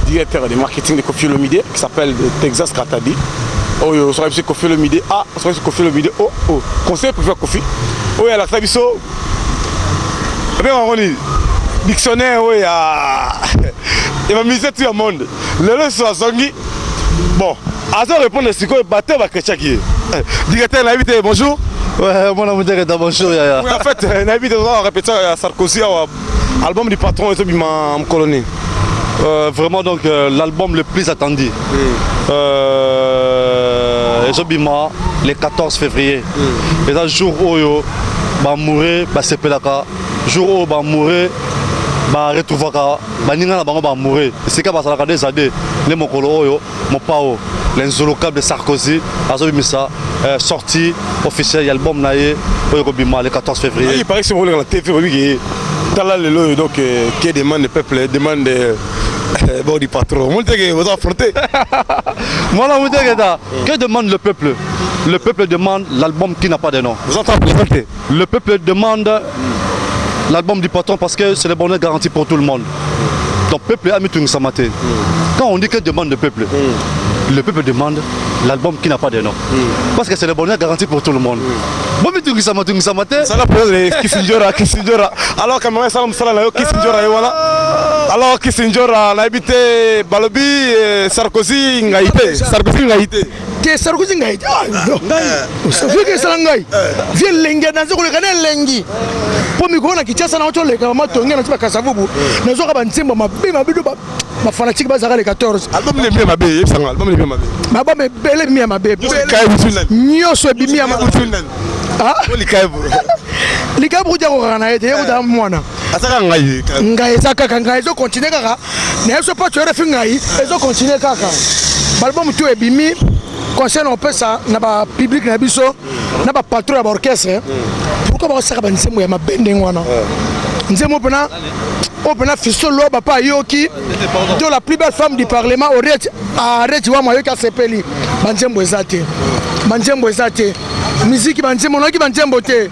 directeurs de marketing de Koffi Olomide qui s'appelle Texas Katadi. oyo soki biso Koffi Olomide A, soki biso Koffi Olomide O, O, conseil privé Koffi. Oyo alakisa biso abenga yango nini dictionnaire oyo ya ya bamusicien tu ya monde lelo so azongi bon azo répondre sikoyo bato bakechaki ye directeur nayebi te bonjour. Ouais, mwana muteketa bonjour yaya. Oui, en fait, euh, nayebi toza répétition ya Sarkozy awa album du patron ezobima mokolo nini? Euh, vraiment donc euh, l'album le plus attendu. Mm. Euh, ezobima le 14 février. Mm. Eza jour oyo ba amoureux basepelaka, jour oyo ba amoureux ba retrouvaka baninga na bango ba amoureux esika bazalaka des à deux nde mokolo oyo Mopao l'inzolokable Sarkozy azobimisa euh, sortie officielle ya album na ye oyo ekobima le 14 février. Il paraît que si vous la TV oyebi ke tala lelo oyo donc euh, que demande le peuple demande euh, bon du patron omoni te ke oza affronté mwana muteketa que demande le peuple? Le peuple demande l'album qui n'a pas de nom. Vous entendez Le peuple demande l'album du patron parce que c'est le bonheur garanti pour tout le monde. Donc peuple amitungisama te. Quand on dit que demande le peuple, le peuple demande l'album qui n'a pas de nom. Parce que c'est le bonheur garanti pour tout le monde. Bomitungisama tungisama te. Sala président Kisindjora Kisindjora. Alors caméra sala mosala na yo Kisindjora ye wana. Alors Kisindjora nayebi te balobi eh, Sarkozy ngai te Sarkozy ngai te. Te Sarkozy ngai te. Ah, non. Soki esala ngai. Vie elengi naza koleka na elengi. Mpo mikolo na Kinshasa na otoleka matonge na ba Kasavubu. Nazoka ba nzembo mabe mabe do ba ba fanatique bazaka le 14. Album ne bien mabe yebisanga album ne bien mabe. Album ebele ebimi ya mabe. Nyonso ebimi ya mabe. Ah? Likayebu kuta kokaka na ye te ye kuta mwana. Azaka ngai. Ngai eza kaka ngai ezo continuer kaka. Na ye so pacho RFI ngai ezo continuer kaka. Ba album tout ebimi conseil na kopesa na ba public na biso na ba patron ya ba orchestre pourquoi bakosaka ba nzembo ya mabe ndenge wana nzembo mpena oyo mpena Fiston Loba pa ayoki to la plus belle femme du parlement Oriet Areti Wamo ayoki asepeli ba nzembo eza te ba nzembo eza te miziki ba nzembo nayoki ba nzembo te.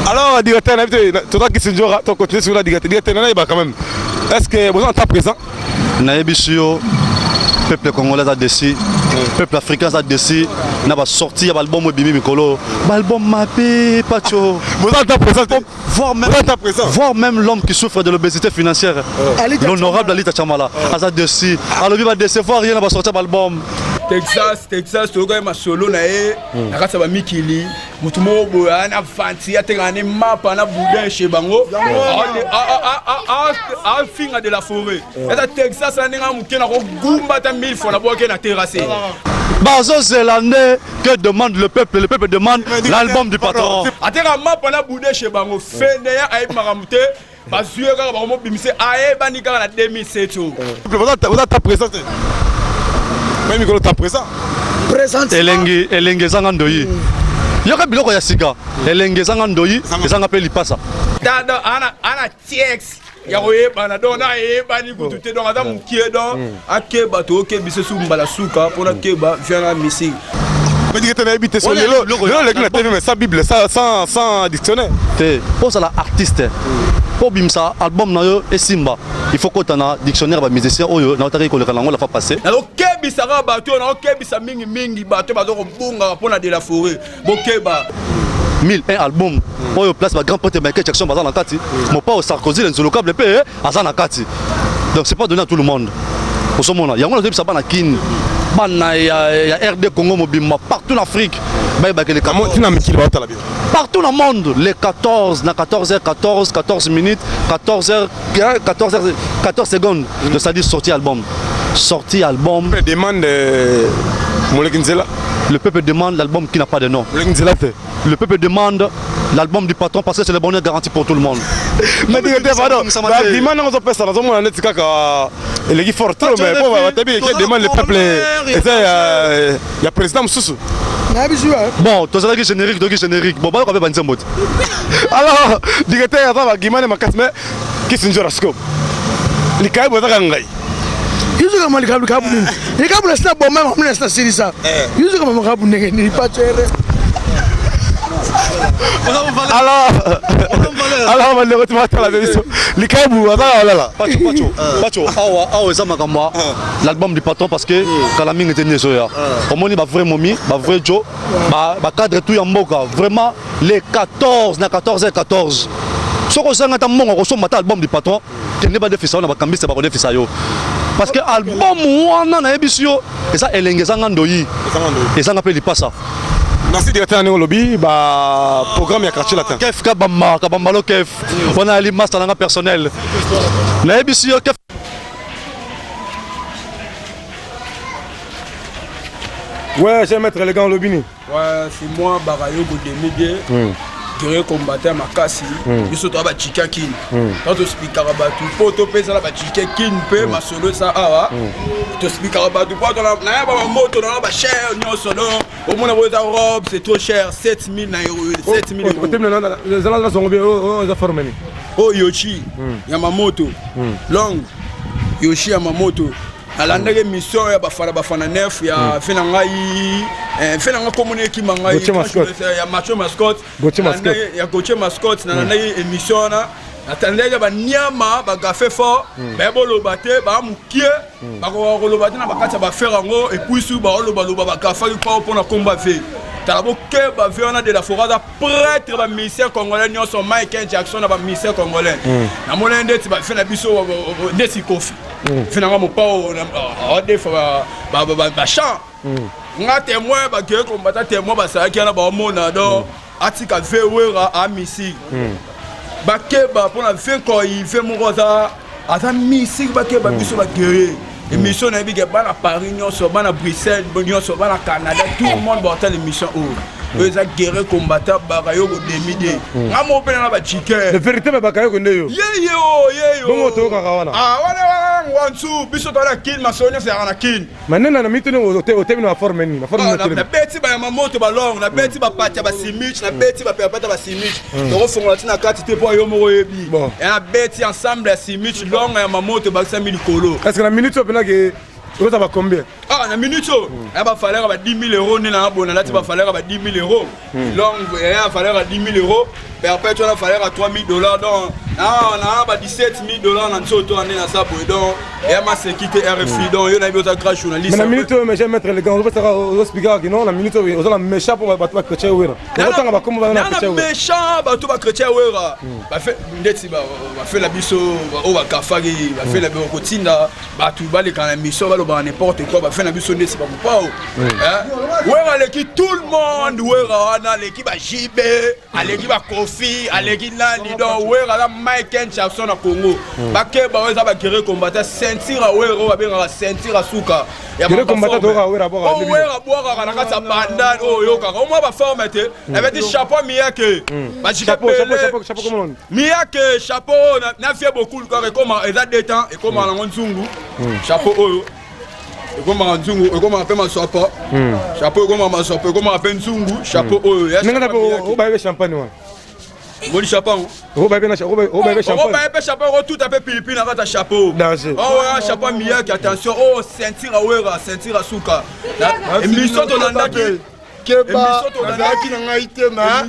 Alors directeur na biso toza Kisindjora to continuer sur la directeur directeur na yeba quand même est-ce que vous en temps présent? Nayebisi yo peuple congolais aza déçu, peuple africain aza déçu na ba sortie ya ba album ebimi mikolo ba album mabe pacho. Vous en temps présent voire même, voire même l'homme qui souffre de l'obésité financière, l'honorable Alita Chamala aza déçu, alobi ba décevoir ye na ba sortie ya ba album. Texas, Texas, toyokaki masolo na ye na kati ya bamikili moto moko boye aya na fanti atekaka ne mapa na boudin chez bango afinga de la forêt eza Texas na ndenge ya moke nakogumba ata 1000 fois nabwaki na terrasse. Bazozela nde que demande le peuple? Le peuple demande l'album du patron. Ateka mapa na boudin chez bango fendeya ayebi makambo te bazwi ye kaka bakomobimisa ayebani kaka na 2007 oyo. Oza ta présent te même mikolo ta présent. Elengi elengi ezanga ndoyi. Yoka biloko ya sika elengi ezanga ndoyi ezanga mpe lipasa. Tada ana ana TX ya koyebana donc na eyebani kutu te donc aza mokie donc akeba tookebisa su mbala suka mpona keba via na misiki. Mais directeur nayebi te so lelo lelo oleki na TV mais sans Bible sans sans sans dictionnaire. Te mpo ozala artiste mpo obimisa album na yo esimba il faut kota na dictionnaire ba musicien oyo naotaki koleka nango la fois passée. Nazokebisa kaka bato oyo nazokebisa mingi mingi bato baza kobungaka mpona de la forêt bokeba. 1001 album oyo place ba grand prêtre Michael Jackson baza na kati mopao Sarkozy le nzolokable mpe aza na kati donc c'est pas donné à tout le monde ozomona yango nazoyebisa bana Kin bana ya, ya RD Congo mobimba partout na Afrique bayebaki le 14 na mikili baotala bino partout na monde le 14 na 14h14 14 minutes 14h 14h 14 secondes donc c'est-à-dire sortie album sortie album demande moleki nzela. Le peuple demande l'album qui n'a pas de nom. Moleki nzela te. Le peuple demande l'album du patron parce que c'est le bonheur garanti pour tout le monde. Mais directeur pardon, ba demande nango ozopesa nazomona neti kaka eleki fort trop mais po batabi ke demande le peuple eza ya ya président mosusu. Nayebi yo. Bon, tozalaki générique, toki générique. Bon, bayoka mpe banzembo te. Alors, directeur aza bagimane makasi mais Kisindjora sikoyo likayebu azaka ngai. Yuzuka ma likabu likabu nini? Likabu na sina boma ma mna sina silisa. Yuzuka ma likabu ndenge nini patere. Alors, alors bandeko tomatala biso likayebu azaka olala. Pacho, Pacho, Pacho, awa, awa eza makambo ya l'album du patron parce que kala mingi te nde ezoya. Omoni ba vrai momi, ba vrai jo, ba, ba cadre tout ya mboka vraiment le 14 na 14h14. Soki ozanga ata mbongo kosomba ata album du patron, kende badefisa yo na bakambiste bakodefisa yo. Parce que album wana nayebisi yo eza elengi ezanga ndoyi, ezanga mpe lipasa. Merci directeur ndenge olobi ba programme ya quartier latin. Kef kabamba kabamba lo kef wana ali master nanga personnel nayebisi yo kef. Ouais, j'aime être élégant Lobini. Ouais, c'est moi Barayogo Demide. Guerrier combattant makasi. Biso toa bachika kin. Tant tospikaka bato mpo topesala bachike kin mpe masolo eza awa. Tospikaka bato mpo nayeba bamoto na bacher nyonso donc omona boyo eza robe c'est trop cher 7000 na euro 7000 euro. Ezala na zongo bien eza forme ni. Oyo Yoshi Yamamoto. Long Yoshi Yamamoto. Nalandaki émission ya bafana bafana nef ya fe na ngai fe na ngai komona ekima ngai ya Mathieu Mascotte ya Gauthier Mascotte. Nalandaki émission wana, natandaki baniama bagafe fort baye boloba te baa mokie bakoka koloba te na bakati ya bafere yango epuisu baolobaloba bagafaki mpo mpona komba ve tala bokeba ve wana de la forêt aza prêtre bamusicien congolais nyonso Michael Jackson na bamusicien congolais. Namoni ndeti bafe na biso ndeti Kofi fe nanga mopao adefa bachamp nga témoin bakeye kombata témoin basalaki wana baomona donc atika ve wera amisi bakeba mpona ve nkoi ve moko aza misiki bakeba biso baguerrier émission nayebi ke bana Paris nyonso, bana Bruxelles nyonso, bana Canada, tout le monde baotala émission oyo. Oyo eza guerrier combattant Bakayoko Demide nga moko mpe nanga bachike. Le vérité me Bakayoko nde yo. Yeye o yeyo. Bongo toyokaka wana. Ah wana wana ngwansu biso toza na Kine, masolo nyonso ezalaka na Kine. Mais nene na mito otemi na baforme nini? Nabeti bayamamoto balongue, nabeti bapati ya basimich, nabeti bapepata basimich, tokofongola ntina kati te mpo yo moko oyebi. Ya nabeti ensemble ya simich longue ya mamoto ebakisami likolo. Est ce que na minute oyo mpenake oza ba combien? Ah na minute oyo ya bafaleur ba 10 000 euros nde nanga bona nalati bafaleur ba 10 000 euros longue ya valeur ya 10 000 euros, perpète wana valeur ya 3 000 dollars, donc na ba 17 000 dollars na nzoto wana nde naza boye. Donc eya maseki te RFI, donc yo nayebi oza grand journaliste. Mais na minute oyo mais maître élégant ozopesaka ozospikaka kino na minute oyo oza na méchant mpo bato bachrétien Wera okotanga bakombo bana na chrétien méchant bato bachrétien Wera ndeti bafela biso oyo bakafaki bafela kotinda bato baleka na émission balobaka n'importe quoi bafela biso ndeti bamopao. Wera aleki tout le monde, Wera wana aleki bajibe, aleki bakofi, aleki nani. Donc Wera aza Michael Jackson na Congo. Bakeba oyo eza baguerrier combattant ceinture ya Wera oyo babengaka ceinture ya suka. Wera bwakaka na kati ya bandane oyo oyokaka omwa baforme te ebeti chapeau miyake bajika pele miyake chapeau oyo na fie bokulu kaka ekoma eza deux temps ekomaka nango nzungu chapeau oyo ekomaka nzungu ekomaka mpe maswapa chapeau ekomaka maswapa ekomaka mpe nzungu chapeau oyo. Ndenge obayebi champagne wana. Moni chapeau. Obayebi champagne. Obaye mpe chapeau otuta mpe pilipili na kati ya chapeau. Danger. Oyo chapeau miyaki, attention oyo ceinture awera ceinture asuka émission tolandaki. Keba nazalaki na ngai te ma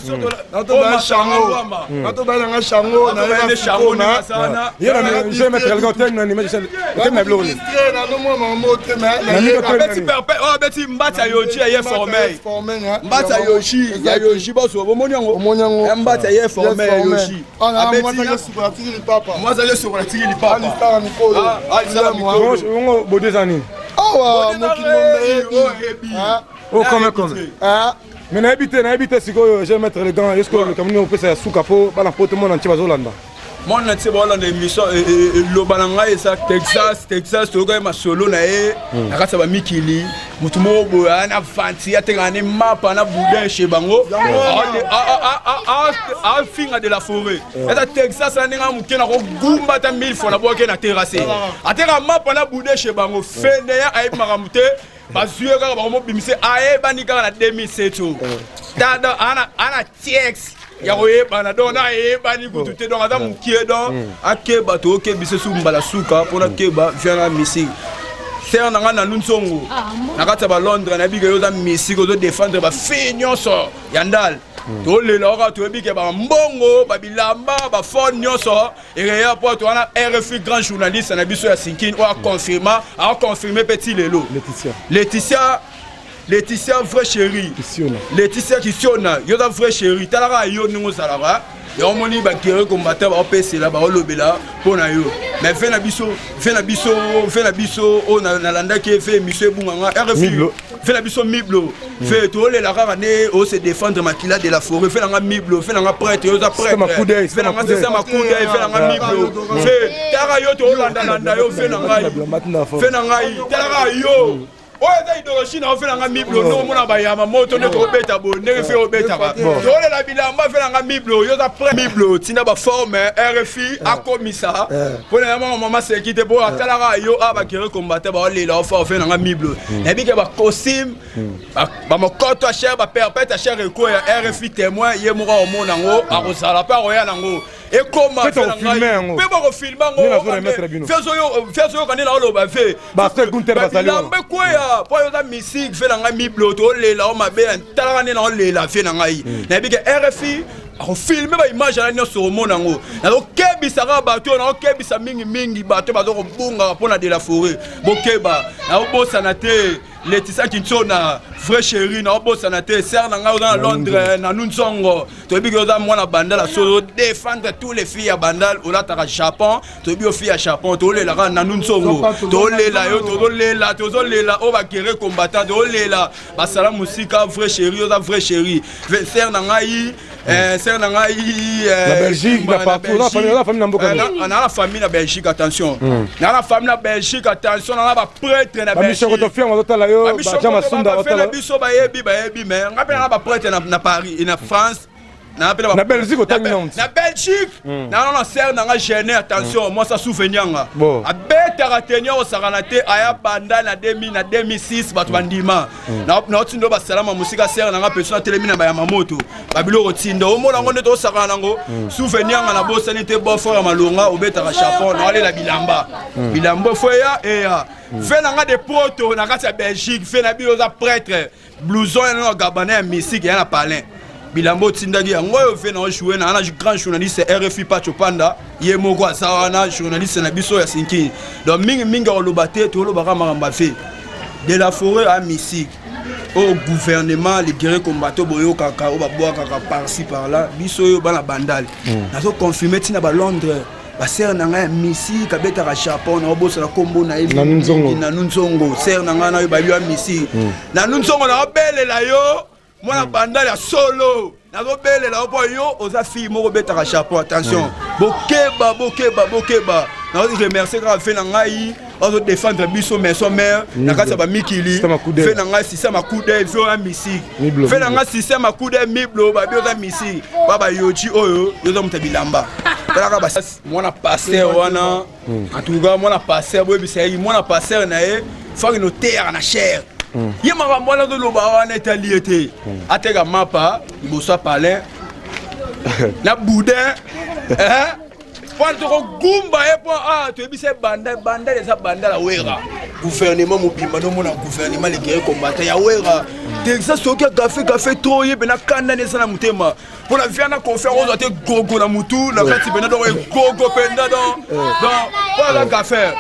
natobaya shango natobaya nanga shango. Nazomona mamo te. Abeti mbati ya Yoji aye formel mbati ya Yoji ya Yoji baso bomoni yango mbati aye formel ya Yoji. Mwazaki esukola tiki lipapa. Alisala mikolo. Alisala mikolo. Bode eza nini? Awa mokili momeyebi. Oh, quand même. Mais nayebi te, nayebi te sikoyo je maître élégant est ce que likambo nini opesa ya suka mpo bana poto mona ntie bazolanda? Mwana ntie baolanda émission, eloba na ngai eza Texas. Texas toyokaki masolo na ye na kati ya bamikili. Motu moko boye aya na vanti atekaka ne mapa na boudin chez bango afinga de la forêt eza Texas na ndenge moke na kogumba ata mille fois nabwaki na terrasse ateka mapa na boudin chez bango feneya ayebi makambo te bazwi ye kaka bakomobimise ayebani kaka na 2007 oyo tada ana tx ya koyebana donc na ayebani kutu te donc aza mokie donc akeba tookebisa su mbala suka mpona keba via na misiki sere na ngai nanu nzongo na kati ya balondres nayebi ke yo oza misiki ozodefendre bafille nyonso ya ndale tolela kaka toyebi ke bambongo babilamba bafone nyonso ereya po to wana RFI grand journaliste na biso ya Sinkine oyo aconfirma aconfirme mpe ti lelo. Laetitia. Laetitia. Laetitia vrai chéri Laetitia Kisiona yo oza vrai chéri talaka yo ndenge ozalaka yango omoni baguerrier combattant baopesela baolobela mpo na yo mais ve na biso ve na biso ve na biso oyo nalandaki ye ve émission ebunga nga rfi ve na biso miblo ve tolela kaka nde ose défendre makila de la forêt ve na nga miblo ve na nga prêtre yo oza prêtre ve na nga sesa makuda ve na nga miblo ve taka yo tolandalanda yo ve na ngai ve na ngai talaka yo oyo eza idéologie na ofela nga miblo ndenge omona bayama moto nde tokobeta boye ndenge fe obetaka tolela bilamba fela nga miblo yo oza prêt miblo tina baforme rfi akomisa mpo na yamaka mama seki te mpo atalaka yo a bakere combattant baolela ofa ofela nga miblo nayebi ke bacostume bamokoto ya cher baperpète ya cher ekoya rfi témoin ye moko akomona yango akozala mpe akoya nango ekoma mpe bakofilme yango fezoyoka nde naoloba ve bilamba ekweya mpo yo oza misike ve na ngai miblo tolela o mabe talaka nde naolela ve na ngai hmm. nayebi ke rfi akofilme baimage wana nyonso okomona yango nazokebisa kaka bato oyo nazokebisa mingimingi bato baza kobungaka mpo na de la forêt bokeba nazobosana te Laetitia Kinsona vrai chéri na obosana te sœur na ngai oza na Londres na Nunzongo toyebi ke oza mwana Bandal solo défendre tous les filles ya Bandal olataka Japon toyebi yo fille ya Japon tolelaka na Nunzongo tolela yo tozolela tozolela oyo ba guerrier combattant tozolela basala mosika vrai chéri oza vrai chéri sœur na ngai Eh, sœur na ngai eh, na Belgique na partout na famille na famille na mboka na na famille na Belgique attention hmm. na na famille na Belgique attention na ba prêtre na Belgique ba mishoko fiango tala yo ba jama sunda batala biso bayebi bayebi mais nga pe na ba prêtre na Paris et na France na na Belgique otangi na na Belgique hmm. na na sœur na nga gêné attention moi ça souvenir nga abetaka tenir osakana te aya banda na 2000 na 2006 bato bandima naotinda basalama mosika sere na nga mpe so natelemi na bayama moto babiloko tinda omona yango nde tosakana nango mm. souvenir nga nabosani te bon frère malonga obetaka chapon naolela bilamba mm. bilamba fo eya eya mm. fe na nga de poto na kati ya belgique fe na bino oza prêtre blouson ya na gabana ya mystique ya na palin bilamba otindaki yango oyo fe na ojoue na wana grand journaliste rfi pacho panda ye moko aza wana journaliste na biso ya sinkini donc mingimingi akoloba te tolobaka makambo ya fe de la forêt a misik oyo gouvernement le guerrier combattant boyokaka oyo babwakaka par-ci par-là biso oyo bana bandal hmm. nazo confirme ntina ba londres basere na ngai ya misik abetaka japon naobosana nkombo na ye nanu nzongo sere na ngai nayo bayo ya misik hmm. nanu nzongo naobelela yo mwana hmm. bandal ya solo nazobelela yo mpo yo oza fille moko obetaka chapeau attention hmm. bokeba bokeba bokeba nazo remercier kaka fe na ngai azo défendre biso maison mère na kati ya bamikili fe na ngai système akude fe oya misiki fe na ngai système akude miblo babi oza misiki ba bayoji oyo yo oza moto ya bilamba talaka mwana pasteur wana hmm. en tout cas mwana pasteur boyebisa ye mwana pasteur na ye faki noteyaka na chair hmm. ye makambo wana azoloba wana etali ye te hmm. ateka mapa liboso ya palin na boudin eh? mpo tokogumba ye mpo ah, toyebisa ye banda banda eza banda la wera gouvernement mobimba nomona gouvernement le guerrier combattant ya wera texas soki agafe gafe trop ye mpena kanda nde eza na motema mpo na via na kofi akozwa te gogo na mutu na kati mpenza donc egogo mpenza donc donc mpo aza gafer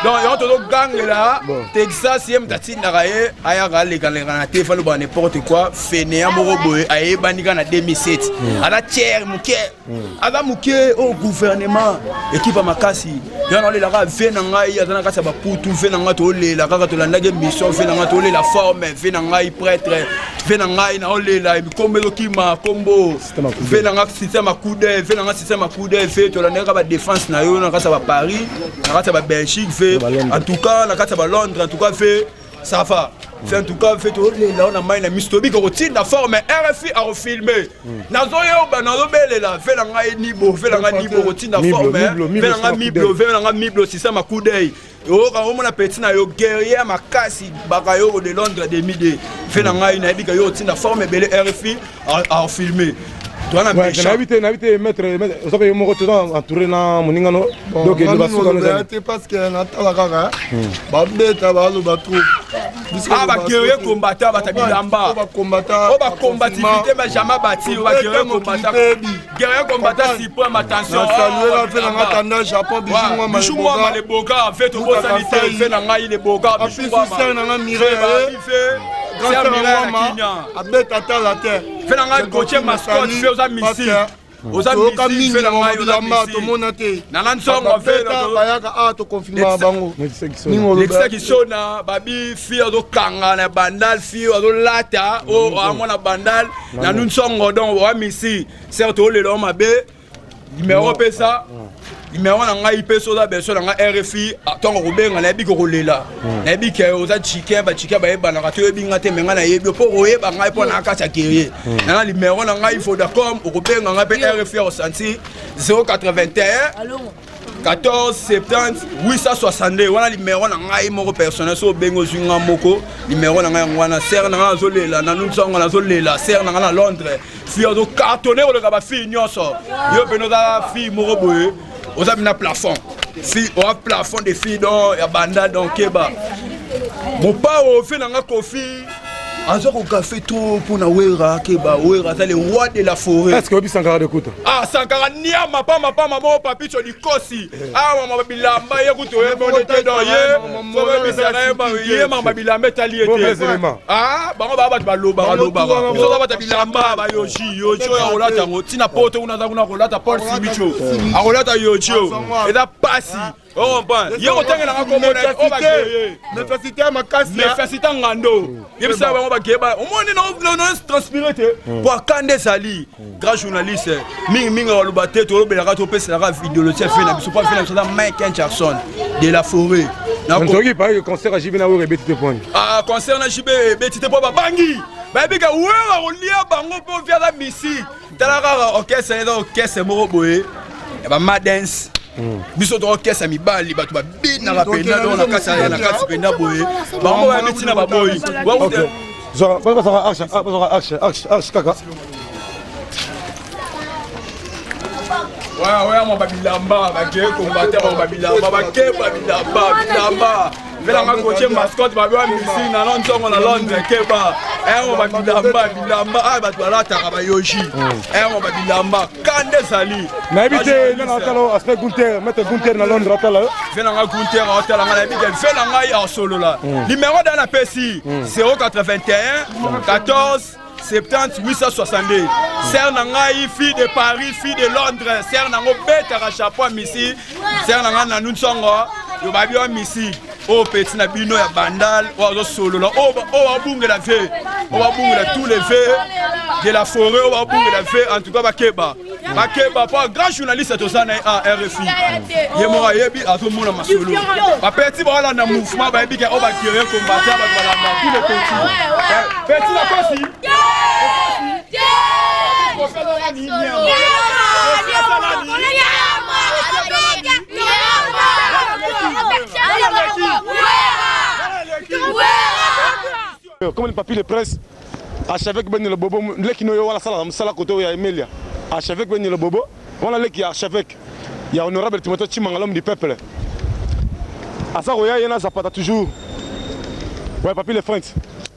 donc yango tozogangela texas ye moto atindaka ye ayaka alekalekana te falobaka n'importe quoi fenea moko boye ayebani kaka na 2007 hmm. aza tiere moke hmm. aza moke oyo oh, gouvernement ekipe ya makasi yo naolelaka ve na ngai aza na kati ya baputu ve na ngai tolela kaka tolandaki émission ve na ngai tolela forme ve na ngai prêtre ve na ngai naolela kombo ezokima kombo ve na ngai système akude ve na ngai système akude ve tolandaki kaka badéfense na yo na kati ya baparis na kati ya babelgique ve en tout cas na kati ya balondres en tout cas ve ça va fait en tout cas fait tolela na mai na miso toyebi kokotinda forme rfi akofilme hmm. nazoyoba nazobelela ve na ngai nibo ve na ngai nibo kotinda forme ve na ngai miblo ve na ngai miblo sisa makudei oyoka omona peti na yo guerrier makasi bakayoko de londres demi de ve na ngai nayebi ka yo otinda forme ebele rfi afilme nayebi te nayebi te maître ozaka yo moko toza entouré na moninga no donc basuka te parce que natala kaka hmm. babeta baloba trop ah ba guerrier combattant bata bilamba o ba combativité ba jamais bati ba guerrier combattant guerrier combattant suprême attention saluer fe na nga tanda japon bijou mwama le boga fe tobosani te fe na ngai le boga bijou mwama na nga mireille. Sœur Mireille na Kinya. Abeta tala te. Fe na ngai Gauthier Mascotte, fe oza missile. Oza Toyoka missile, mingi fe na na ngai oza bilamba missile. tomona te. Nana Nzongo, fe Babeta, bayaka awa tokonfirmaka bango. Mingi oloba. Lekisa Kisona, babi fille azokanga na bandal, fille azolata, oyo amona bandal, na Nzongo donc oza missile. Certes olela o mabe, numéro pesa numéro na ngai mpe so oza besoin na ngai rfi ntango kobenga nayebi kokolela nayebi ke oza chicken bachicken bayebanaka te oyebi ngai te me ngai nayebi yo mpo koyeba ngai mpo na kati ya guerrier nanga numéro na ngai vodacom okobenga ngai mpe rfi akosentir 081 14 70 862 wana limero na ngai moko personnel so obengi ozwi ngai moko limero na ngai yango wana sere na ngai azolela nanu nzongo nazolela sere na ngai na londres fille azocartonne koleka bafille nyonso yo mpena oza fille moko boye oza bina plafond fille oa plafond de fille don ya banda donc keba mopao ofe na nga kofi aza kogafe trop mpona wera keba wera aza le roi de la forêt Est-ce que oyebi Sankara de Kuta? Ah, Sankara niama pamba pamba moko papicho likosi. Ah, mama bilamba ye kutu ye mone te don ye. Faut bebisa na ye ba ye mama bilamba etali ye Mauvais te. élément. Ah, bango ba bato balobaka lobaka. Biso za bato bilamba ba yoshi, yoshi oyo akolata yango. Tina poto kuna za kuna akolata Paul Simicho. Akolata yoshi oyo. Eza pasi. O comprend? Ye kotangela nga kombo na ye, oyo bakeye. Nécessité ya makasi. Nécessité ngando. Yebisa bango bakeye ba omoni na na transpirer te. Po akanda ezali grand journaliste mingi mingi aloba te tolobelaka topeselaka idéologie ya fe na biso po fe na biso aza Michael Jackson de la forêt. Na Ntoki pareil que concert à JB na wera ebeti te point. Ah, concert na JB ebeti te po babangi. Bayebi ka wera kolia bango po via la misi. Tala kaka orchestre eza orchestre moko boye ya ba madens. Biso to orchestre ya mibali bato babinaka mpenza donc na kati ya na kati mpenza boye. Bango bayebi ntina baboyi. Ok. Zwa, bazwaka arche, ah, bazwaka arche, arche, arche kaka. Oya oya mwa babilamba bake kombate bango babilamba bake babilamba bilamba velanga kotie mascotte babi wa misi na no ntongo na londres keba emo babilamba bilamba aya bato balataka bayoshi emo babilamba kanda ezali Nayebi te nana atala oyo, aspect Gunther, maître Gunther na Londres atala yo. ve na ngai gunter aotala ngai nayebi ke ve na ngai asolola numero da napesi 081 14 70 862 sere na ngai fille de paris fille de londres sere nango betaka chapeau ya misi sere na ngai nanu ntsongo yo babi wa misi oyo peti na bino ya bandal oyo azosolola oyo babungela ve oyo babungela tous les ve de la forêt oyo babungela ve en tout cas bakeba bakeba po grand journaliste toza na ye a rfi ye moko ayebi azomona masolo bapeti baolanda mouvement bayebi ke oyo bakere combattant bato balanda tous les petits petit na kosi Comme le papi le presse, archevêque Benny le Bobo, leki no yo wala sala musala koto ya Emilia. Archevêque Benny le Bobo, wana leki ya archevêque. Ya honorable Timothée Tshimanga l'homme du peuple. Aza koya ye na Zapata toujours. Ouais, papi le French.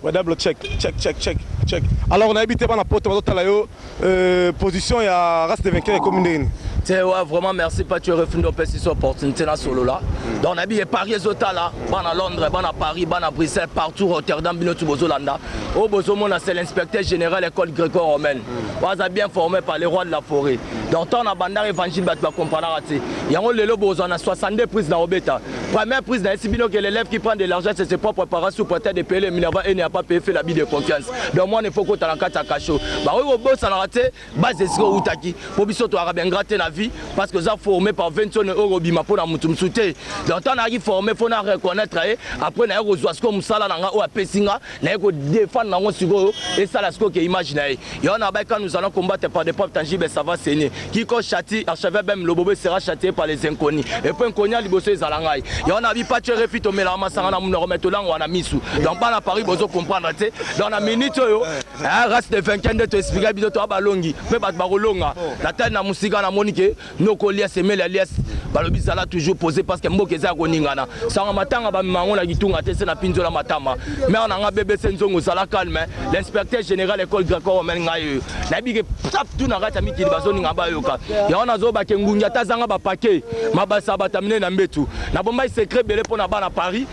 Ouais, double check, check, check, check, check. Alors on a habité bana poto bazotala yo euh, position ya race de vainqueur ekomi ndenge nini? Te ouais, vraiment merci Patrick Refundo opesi so opportunité na solo là. Donc nayebi ye Paris ezotala, bana Londres, bana Paris, bana Bruxelles, partout Rotterdam bino tu bozolanda. Oyo bozomona c'est l'inspecteur général école gréco-romaine. Baza bien formé par le roi de la forêt. Donc tant na bandar évangile bato bakomprenaka te. Yango lelo bozwa na 62 prises na obeta. Première prise na yesi bino que l'élève qui prend de l'argent c'est ses propres parents sous prétexte de payer le minerval et n'a pas payé fait l'habit de confiance. Donc moi il faut kota na kati ya cachot. Bakoki kobosanaka te base esika outaki mpo biso toyaka baingra te na vie parce que oza formé par Venson oyo kobima mpo na motu mosusu te. Donc ntango nayaki formé fo na reconnaître ye après naye kozwa sikoyo mosala na nga oyo apesi nga naye kodefendre yango sikoyo esala sikoyo ke image na ye yango na bai quand nous allons combattre par des preuves tangibles ça va saigner. Quiconque châtie archevêque Bem Lobobo sera châtié par les inconnus et puis inconnu ya liboso ezala ngai yango na bi Patrick Refi tomelaka masanga na monoko mais tolangwa na misu. Donc bana Paris bozo comprendre te. Donc na minute oyo race de vainqueur nde to expliquer biso to balongi pe bato bakolonga na tali na musika na moni ke noko Lias Emeli alias balobi zala toujours posé parce que mboka eza ya koningana sanga matanga bamema yango na kitunga te se na pinzola matama mère na nga BBC Nzongo zala calme l'inspecteur général école gréco-romaine ngai oyo nayebi ke tap tu na kati ya mikili bazoninga bayoka yango nazoba ke ngungi ata azanga bapake mabasa batamine na mbetu nabombaki secret ebele mpo na bana Paris.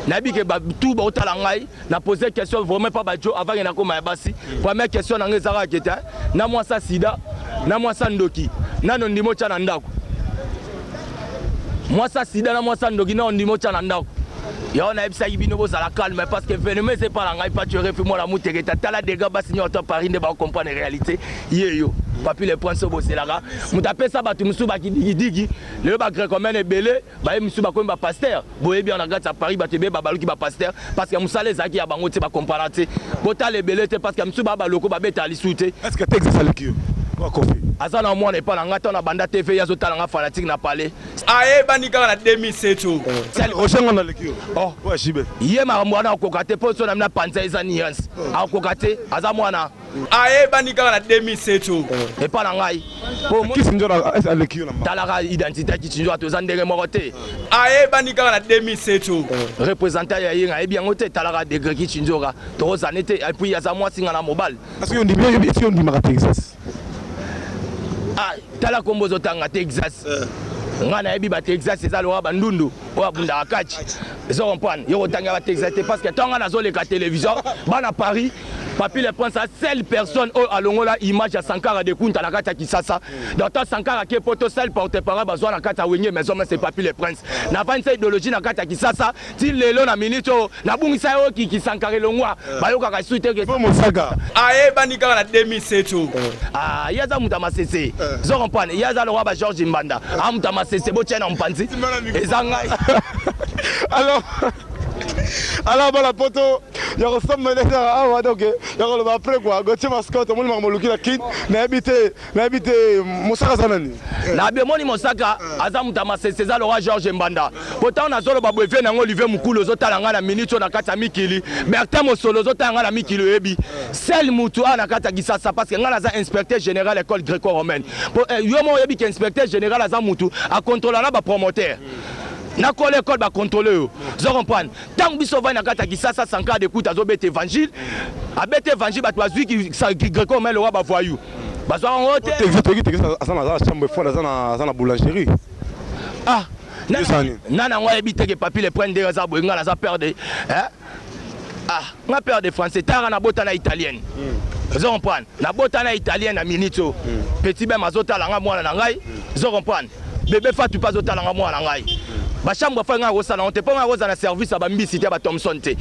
Nayebi ke tout baotala ngai na pose question vraiment pa bajo avant ke nakoma ya basi. Première question na ngai ezalaka ke te na mwasi ya sida na mwasi ya ndoki nano ndima otya na ndako. Mwasi ya sida na mwasi ya ndoki nano ndima otya na ndako. Yango nayebisaki bino bozala calme parce que evenement eza epa na ngai Patsho RFI mwana muteketa tala dega basi nyonso ya Paris nde bacomprendre réalité ye yo Papi le Prince oyo bozelaka moto apesa bato mosusu bakidigidigi lelo ba grecomene ebele baye mosusu bakomi ba pasteur boyebi yango na kati ya Paris bato ebele babaluki ba pasteur parce que mosala ezalaki ya bango te bacomprendre te botala ebele te parce que mosusu baa baloko babetaka lisusu te. Est-ce que Texas aleki yo? Kofi aza na mwana epa na ngai ntango na banda TV ye azotala nga fanatique na palais. Ayebani kaka na 2007 oyo. Roger Nganda aleki yo. Oh. Oyo JB. Ye makambo wana akoka te mpo so na mina panza eza nuance. Akoka te, aza mwana. Ayebani kaka na 2007 oyo. Epa na ngai. Kisinjora aleki yo na mba. Talaka identité ya Kisinjora toza ndenge moko te. Ayebani kaka na 2007 oyo. Représentant ya ye ayebi yango te, talaka degré Kisinjora. Tokozane te et puis aza mwasi nga na mobali. Est-ce que ondimi est-ce que ondimaka Texas? Ah, tala kombo ozotanga Texas. Nga nayebi ba Texas eza lokola ba ndundu oyo abundaka catch. Ezo comprendre yo kotanga ba Texas te parce que ntango nga nazoleka télévision bana Paris Papi le Prince a seule personne oyo alongola image ya Sankara de Kunta na kati ya Kisasa. Donc tant Sankara ke poto seul porte-parole bazwa na kati ya Wenge maison mais c'est Papi le Prince. Navandisa idéologie na kati ya Kisasa ti lelo na minute oyo nabungisa yo kiki Sankara elongwa bayokaka su te ke Mosaka. Ayebani kaka na 2007 oyo. Ah, ye aza moto ya masese. Zo comprendre, ye aza lokola ba George Mbanda. Ah, moto ya masese botia na mopanzi. Eza ngai. Alors alors bana poto ya kosomba ezaka awa donc ya koloba après quoi Gauthier Mascotte omoni makambo oluki na kin nayebi te nayebi te Mosaka aza nani na bi omoni Mosaka aza moto ya masese eza lokola George Mbanda po ntango nazoloba boye vie nango Olivier Mukulu ozotala ngai na minute oyo na kati ya mikili Bertin Mosolo ozotala ngai na mikili oyebi sel mutu awa na kati ya Kisasa parce que ngai naza inspecteur général école gréco-romaine po yo moko oyebi ke inspecteur général aza mutu akontrola na bapromoteur na kolo école bacontrôle oyo ozo comprendre ntango biso ovandi na kati ya Kisasa Sankara de Kuta azobeta évangile abeta évangile bato bazwi gréco-romaine lokola bavoyou bazwaka yango te. Toki Texas aza na chambre froide aza na boulangerie. Ah nana yango ayebi te ke Papi le Prince ndenge aza boye ngai naza père de ah nga père de français tara nabota na italienne ozo comprendre nabota na italienne na minute oyo petit bem azotala nga mwana na ngai ozo comprendre bébé Fatou mpe azotala nga mwana na ngai bachambre fa ngai akosala yango te mpo ngai akozala na service ya bambisi te ya bathomson te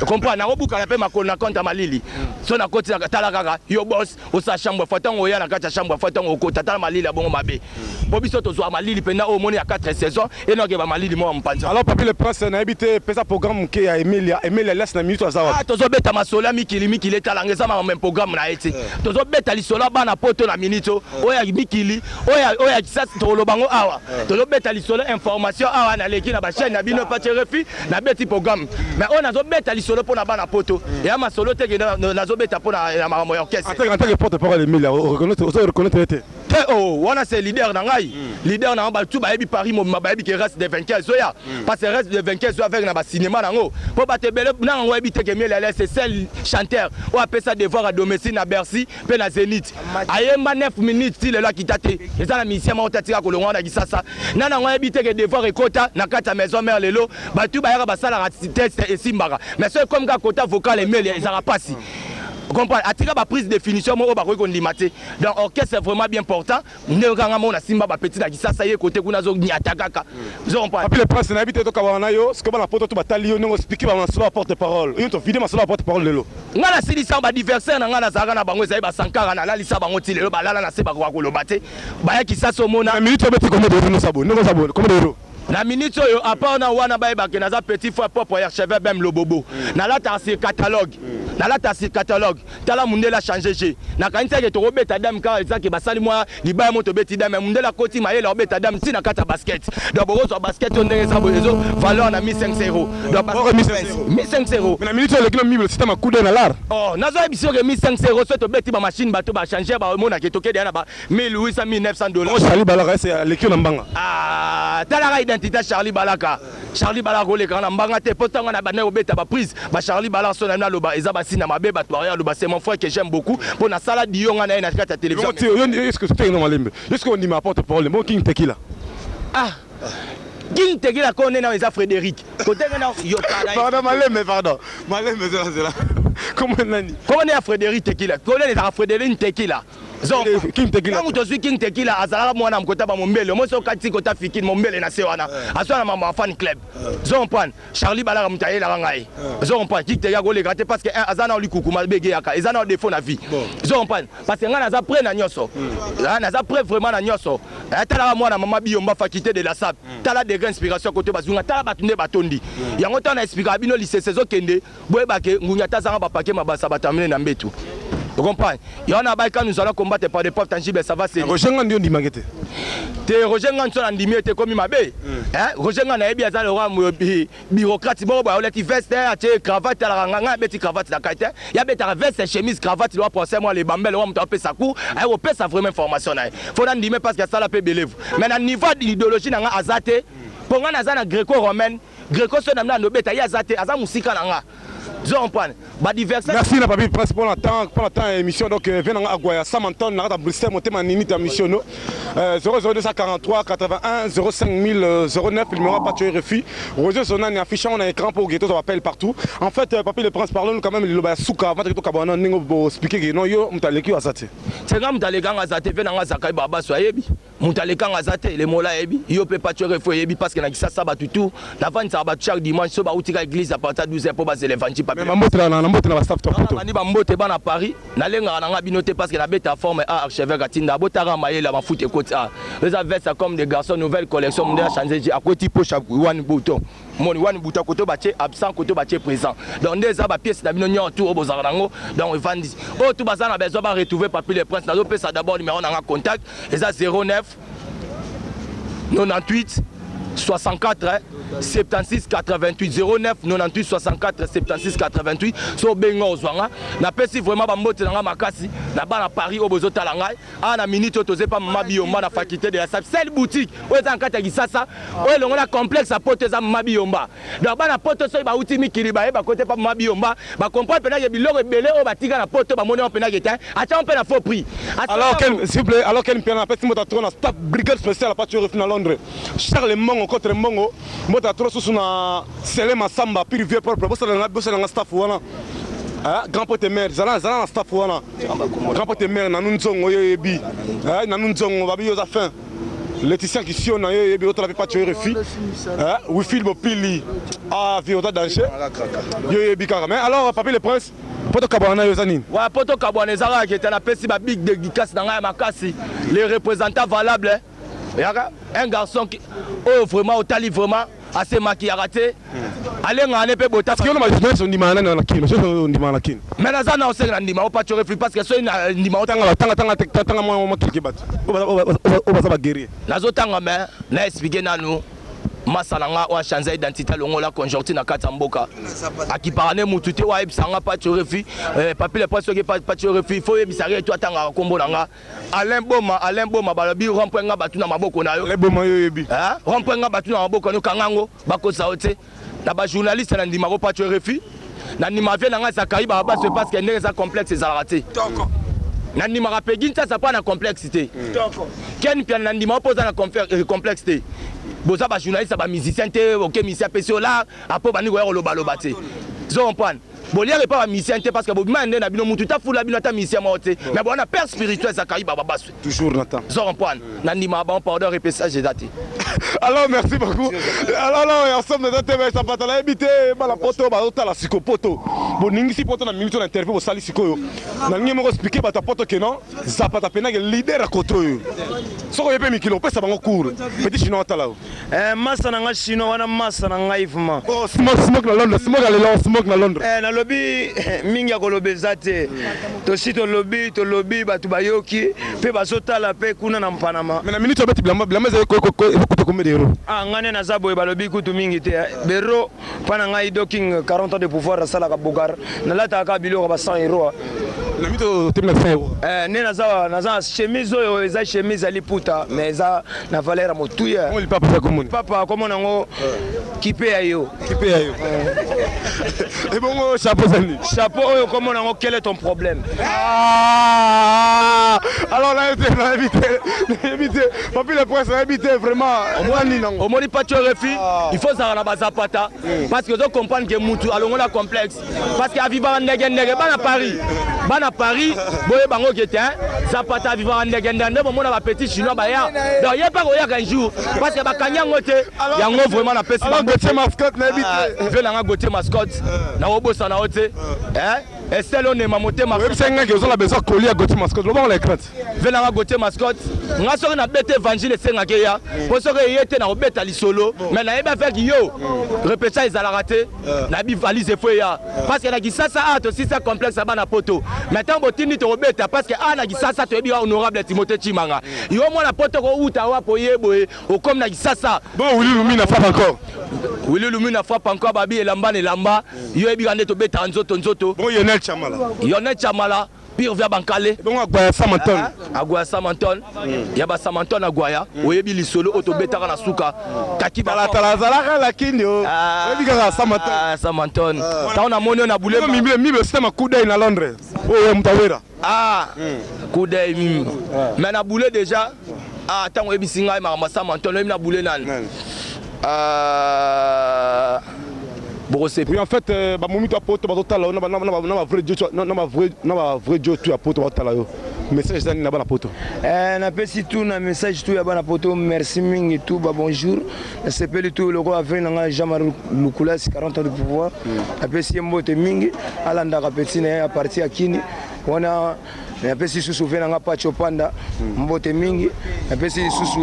comprendre nakobukana mpe makolo na compte ya malili so nakoti tala kaka yo boss osala chambre fa ntango oya na kati ya chambre fa ntango okota tala malili ya bongo mabe mpo biso tozwa malili mpenza oyo omoni ya 4 saison enoke bamalili moko ya mopanzi. Alors Papi le Prince nayebi te pesa programme moke ya Emilia Emilia alias na minute aza wapi? Ah, tozobeta masolo ya mikili mikili etalanga eza makambo programme na ye te tozobeta lisolo ya bana poto na minute oyo ya mikili oyo ya Kisasa tokoloba ngo awa tozobeta lisolo information awa naleki na bachaîne na bino Patsho RFI nabeti programme mais oyo nazobeta lisolo mpo na bana poto eya masolo te ke nazobeta mpo na makambo ya orchestre. En tant que porte-parole Emilia ozo reconnaître te? Te oh wana c'est leader na ngai leader na ngai bato bayebi Paris mobimba bayebi ke reste de vainqueur ezoya parce que reste de vainqueur ezoya avec na bacinéma nango mpo bato ebele na yango oyebi te ke Miel Alias c'est seul chanteur oyo apesa devoir à domicile na Bercy mpe na Zénith ayemba 9 minutes ti lelo akita te eza na musicien moko te atika kolongwa na Kisasa na nango ayebi te ke devoir ekota na kati ya maison mère lelo bato bayaka basalaka test esimbaka mais soki ekomi kaka kota vocal Emilia ezalaka mpasi comprendre atika ba prise de finition moko bakoki kondima te. Donc orchestre vraiment bien important ndenge kaka moko nasimba ba petit na Kisasa ye kote kuna azonyata kaka ozo comprendre. Papi le Prince nayebi te tokabana na yo sikoyo bana poto to batali yo ndenge ospiki ba masolo ya porte parole yo tovide masolo ya porte parole lelo. Nga nasilisa ba adversaire na nga nazalaka na bango ezali ba Sankara nalalisa bango ti lelo balala na se bakoka koloba te baya Kisasa omona. Na minute oyo obeti combien d'euros ndenge oza boye ndenge oza boye combien d'euros? Na minute oyo à part na wana bayeba ke naza petit frère propre ya archevêque Bem Lobobo nalataka sur catalogue nalataka sur catalogue tala mundele a changer jeu nakanisi eke tokobeta dame kaka eza ke basali mwa libaya mo tobeti dame mundele akoti mayele akobeta dame ti na kati ya basket donc bokozwa basket oyo ndenge eza boye ezo valeur na 1500 euros donc 1500 euros na minute oyo oleki na miblo sita makuda na lar oh nazoyebisa yo ke 1500 euros soki tobeti ba machine bato ba changer bamonake tokede ya na ba 1800 1900 dollars. Oh Charlie Balaka ese aleki yo na mbanga. Ah talaka identité ya Charlie Balaka. Charlie Balaka koleka na mbanga te po tango na banda kobeta ba prise ba Charlie Balaka so na naloba eza ba sina mabe bato bakoya loba c'est mon frère que j'aime beaucoup po na sala dio nga na ye na kati ya télévision. Yo est-ce que tu es malembe? Est-ce que on dit ma porte parole bon King Tequila? Ah. King Tekila ko nena eza Frédéric. Kote na yo kala. Pardon maleme pardon. Maleme zela zela. Comment nani? Comment ya Frédéric Tekila? Ko nena Frédéric Tekila. King Tekila. Ntango tozwi King Tekila azalaka mwana mokota ba mombele omo soki okati kota fikini mombele na se wana azwa na mama fan club. Zo comprendre Charlie Balaka moto ayelaka ngai. Zo comprendre King Tekila koleka te parce que aza na likukuma bege yaka eza na défaut na vie. Zo comprendre parce que ngai naza prêt na nyonso. Naza prêt vraiment na nyonso. Talaka mwana mama Biyomba faculté de la SAP. Tala degré inspiration kote bazunga tala bato nde batondi. Yango ntango na expliquaka bino lisese ezokende boyebake ngungi ata azanga bapake mabasa batamine na mbetu. Vous comprenez? Il y en a quand nous allons combattre par des preuves tangibles, ça va c'est. Roger Ngandi on dit Te Roger Ngandi on ndimi te komi mabe. Hein? Roger Ngandi ayebi aza le roi bureaucrate bon ba olati veste atie cravate ala nganga beti cravate na kaite. Ya beta veste chemise cravate le procès moi les bambel roi mutu apesa cours, aye opesa vraiment information na. Faut na ndime parce que ça la pe belevu. Mais na niveau d'idéologie na nga azate, po nga naza na gréco-romaine, gréco so na na beta ya azate, aza musika na nga. Zo comprendre. Ba diverseur. Merci na papi prince pour la temps pour la temps émission donc vient na Aguaya Sam Anton na ta Bruxelles monter ma nini ta mission no 00243 81 05009 numéro pas tu refus Roger Sonani affichant on a écran pour ghetto ça appelle partout. En fait papi le prince parlons quand même le ba souka avant to kabana ningo bo expliquer que non yo mutaleki azate. C'est nga mutaleki azate vient na Zakai baba so ayebi. Mutaleka azate le mola yebi yo pe pas tu refus yebi parce que na kisasa ba tutu na vandi ba chaque dimanche so ba utika église à partir 12h pour ba l'évangile papi. Mais mbote na mbote na ba staff top to. Bandi ba mbote ba na Paris na lenga na nga bino te parce que na beta forme A archevêque atinda botaka mayela ba foot ekoti a. Les vestes comme des garçons nouvelle collection munde a changer à côté poche one bouton. Moni one bouton côté batie absent côté batie présent. Donc ndeza ba pièce na bino nyo tout obozaka nango donc vandi. Oh tout bazana besoin ba retrouver papi le prince na zo pesa d'abord numéro na nga contact eza 09 98 64 76 88 09 98 64 76 88 so benga ozwanga na pesi vraiment ba mbote nanga makasi na bana Paris obozo tala ngai a na minute toze pa mama Biyomba na faculté de la SAP seule boutique oyo eza nkata kisasa oyo longo na complexe à poto eza mama Biyomba donc bana poto so ba uti mikili ba ba côté pa mama Biyomba ba comprendre pena ke biloko ebele oyo batika na poto ba moni pena ke tin acha pena faux prix. Alors quel s'il vous plaît alors quel pena pesi mota trop na staff brigade spéciale à partir de Londres Charles Mongo contre Mongo mota trop sous na Sele Masamba pire vieux propre bosala na bosala na staff wana. Ah grand pote mère zala zala na staff wana grand pote mère na nzongo yo yebi ah na nzongo babi yo za fin Laetitia qui sion na yo yebi otala pa tu refi ah wifi bopili ah vie ota danger yo yebi kaka mais alors papi le prince poto kabwana yo zanini ouais poto kabwana ezaka ke tala pesi ba big dédicace na ngai makasi les représentants valables yaka un garçon qui oh vraiment otali vraiment assez maquillé raté allez ngane pe bota parce que on m'a ndima na na kino so ndima na kino mais naza na osenga ndima o pas tu refus parce que so na ndima otanga tanga tanga tanga moi moi quelque bat o baza ba guerrier nazo tanga mais na expliquer nanu masala nga o changer identité longola conjoncture na kati mboka akiparane mutu te wa ebisanga pas tu refus papi le poisson pas tu refus faut ebisaka to atanga kombo na nga Alain Boma balobi rond-point nga batu na maboko na yo. Alain Boma yo yebi. Hein? Rond-point nga batu na maboko no kangango bakosa ote. Na ba journaliste na ndima ko pas tu refus. Na ndima vie na nga Zakari ba ba parce que ndenge za complexe za raté. Toko. Na ndima ka pegin ça pas na complexité. Toko. Ken pian na ndima opoza na complexité. Boza ba journaliste ba musicien te OK musicien pesio là apo bani ko loba loba te. Zo comprendre. Bolière est pas musicien parce que bobima nde na bino mutu ta fula bino ta musicien moté mais bon on a père spirituel Zakari Baba Basu toujours Nathan zo comprendre na ndima ba pardon repêchage date. Alors merci beaucoup. Alors là ensemble dans TV ça patala ebité bala poto ba otala siko poto boningisi poto na minute na interview bosali sikoyo na ningi moko expliquer ba ta poto que non zapata pena que leader à koto yo soko yepe mikilo pesa bango cours petit chinois tala. Massa na nga chinois wana massa na nga ifuma. Oh smoke smoke na Londres smoke ale Londres smoke na Londres. Na lobby mingi ya kolobeza te. To si to lobby to lobby batu bayoki pe bazotala pe kuna na Panama. Mais na minute obeti blamba blamba za ko ko ko combien d'euros? Ah ngane na za boye balobi kutu mingi te. Bero pana ngai docking 40 ans de pouvoir sala ka bogar. Na lata ka biloko ba 100 euros. Na minute otemna 100 euros. Ne na za chemise oyo eza chemise ali puta mais eza na valeur ya motuya. Papa comment papa comment nango Kipe ya yo. Kipe ya yo. Ebongo chapeau zali. Chapeau oyo komona yango quel est ton problème? Ah! Alors là, nayebi te, nayebi te. Papi le prince nayebi te vraiment. Omoni nango. Omoni Pacho Refi, il faut zala na bazapata parce que ozo comprendre que mutu alongola complexe parce que avivaka ndenge ndenge bana Paris. Bana Paris boye bango ke te Zapata avivaka ndenge ndenge nde bomona ba petit chinois baya. Donc ye pa koyaka un jour parce que bakangi yango te. Yango vraiment napesi Alors Gauthier Mascotte nayebi te. Ve nanga Gauthier Mascotte nakobosana yo te. Hein? Estelle onema motema. Oyebisa ngai ke oza na besoin colis ya Gauthier Mascotte. Loba na écran. Ve nanga Gauthier Mascotte. Nga soki nabeta évangile esengaka eya. Po soki eye te nakobeta lisolo. Mais nayebi avec yo. Répétition ezalaka te. Nayebi valise efo eya. Parce que na Kisasa awa tosisa complexe ya bana poto. Mais ntango botindi tokobeta parce que awa na Kisasa toyebi wa honorable Timothée Tshimanga. Yo mwana poto kouta wapi oye boye okomi na Kisasa. Bon Willy Lumina frappe encore. Willy Lumina frappe encore babi elamba na elamba. Yo yebi nde tobetaka nzoto nzoto. Bon Yonel Chamala. Yonel Chamala pire via Bankale. Bongo Agwaya Samanton. Agwaya Samanton. Ya ba Samanton Agwaya. Oyebi lisolo oyo tobetaka na suka. Kaki ba. Tala azalaka lakini o. Oyebi kaka Samanton. Ah Samanton. Tango namoni yo na boulema. Mimi mimi système coup d'œil na Londres. Oyo mutawera. Ah. Coup d'œil mimi. Mais na boule déjà. Ah tango oyebisi ngai makambo ya Samanton oyebi na boule nani? Euh bokose. Oui en fait ba momi to poto bazotala na na ba vrai Dieu na ba vrai na ba vrai Dieu tu ya poto bazotala yo. Message eza nini na bana poto? Eh, napesi tu na message tu ya bana poto merci mingi tu ba bonjour nasepeli tu lokola aveni na ngai Jean-Marie Lukulasi 40 ans de pouvoir napesi ye mbote mingi alandaka petit na ye à partir ya Kini wana napesi lisusu ve na ngai Pacho Panda mbote mingi napesi lisusu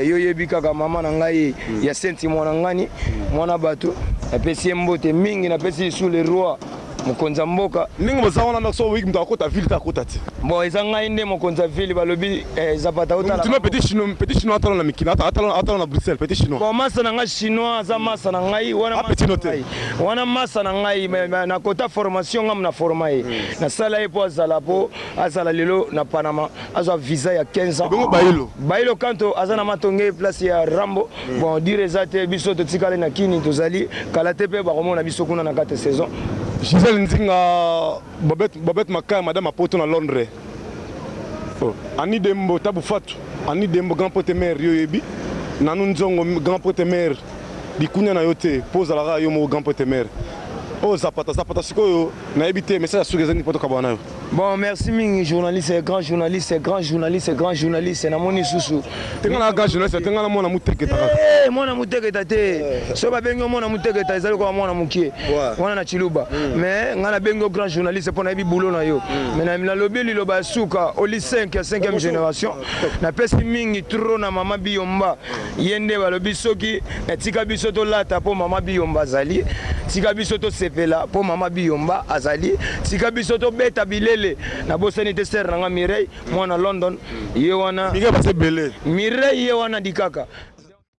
yo yebi kaka mama na ngai ya Senti mwana ngani mwana bato napesi ye mbote mingi napesi lisusu le roi mokonzi ya mboka ndenge boza wana na so wiki moto akota ville te akota te bon eza ngai nde mokonzi ya ville balobi Zapata otala tino petit chinois petit chinois atala na mikili atala na Bruxelles petit chinois bon masa na ngai chinois aza masa na ngai wana petit note wana masa na ngai na kota formation ngam na forma ye nasala ye po azala po azala lelo na Panama azwa visa ya 15 ans bongo Bailo Bailo kanto aza na matonge place ya Rambo bon dire eza te biso totikali na kini tozali kala te pe bakomona biso kuna na kati saison. Gisèle Nzinga Babette Babette Makaya madame apoto na Londres. Oh. Annie Dembo Tabu Fatu Annie Dembo grand pote mère yo yebi Nanu Nzongo grand pote mère likunya na yo te po ozalaka yo moko grand pote mère. Oh Zapata Zapata sikoyo nayebi te message ya suka eza nini po tokabwana na yo. Bon merci mingi journaliste grand journaliste grand journaliste grand journaliste namoni susu tenga na grand journaliste tenga na mwana muteketa kaka eh mwana muteketa te so babengi yo mwana muteketa ezali kwa mwana mukie wana na chiluba mais nga nabengi yo grand journaliste mpo nayebi boulot na yo mais nalobi liloba ya suka oli 5 ya 5e génération napesi mingi trop na mama Biyomba ye nde balobi soki tika biso tolata mpo mama Biyomba azali tika biso tosepela mpo mama Biyomba azali tika biso tobeta bilele nabosani te sœur na nga Mireille mwana London ye wana Mireille base belé Mireille ye wana dikaka.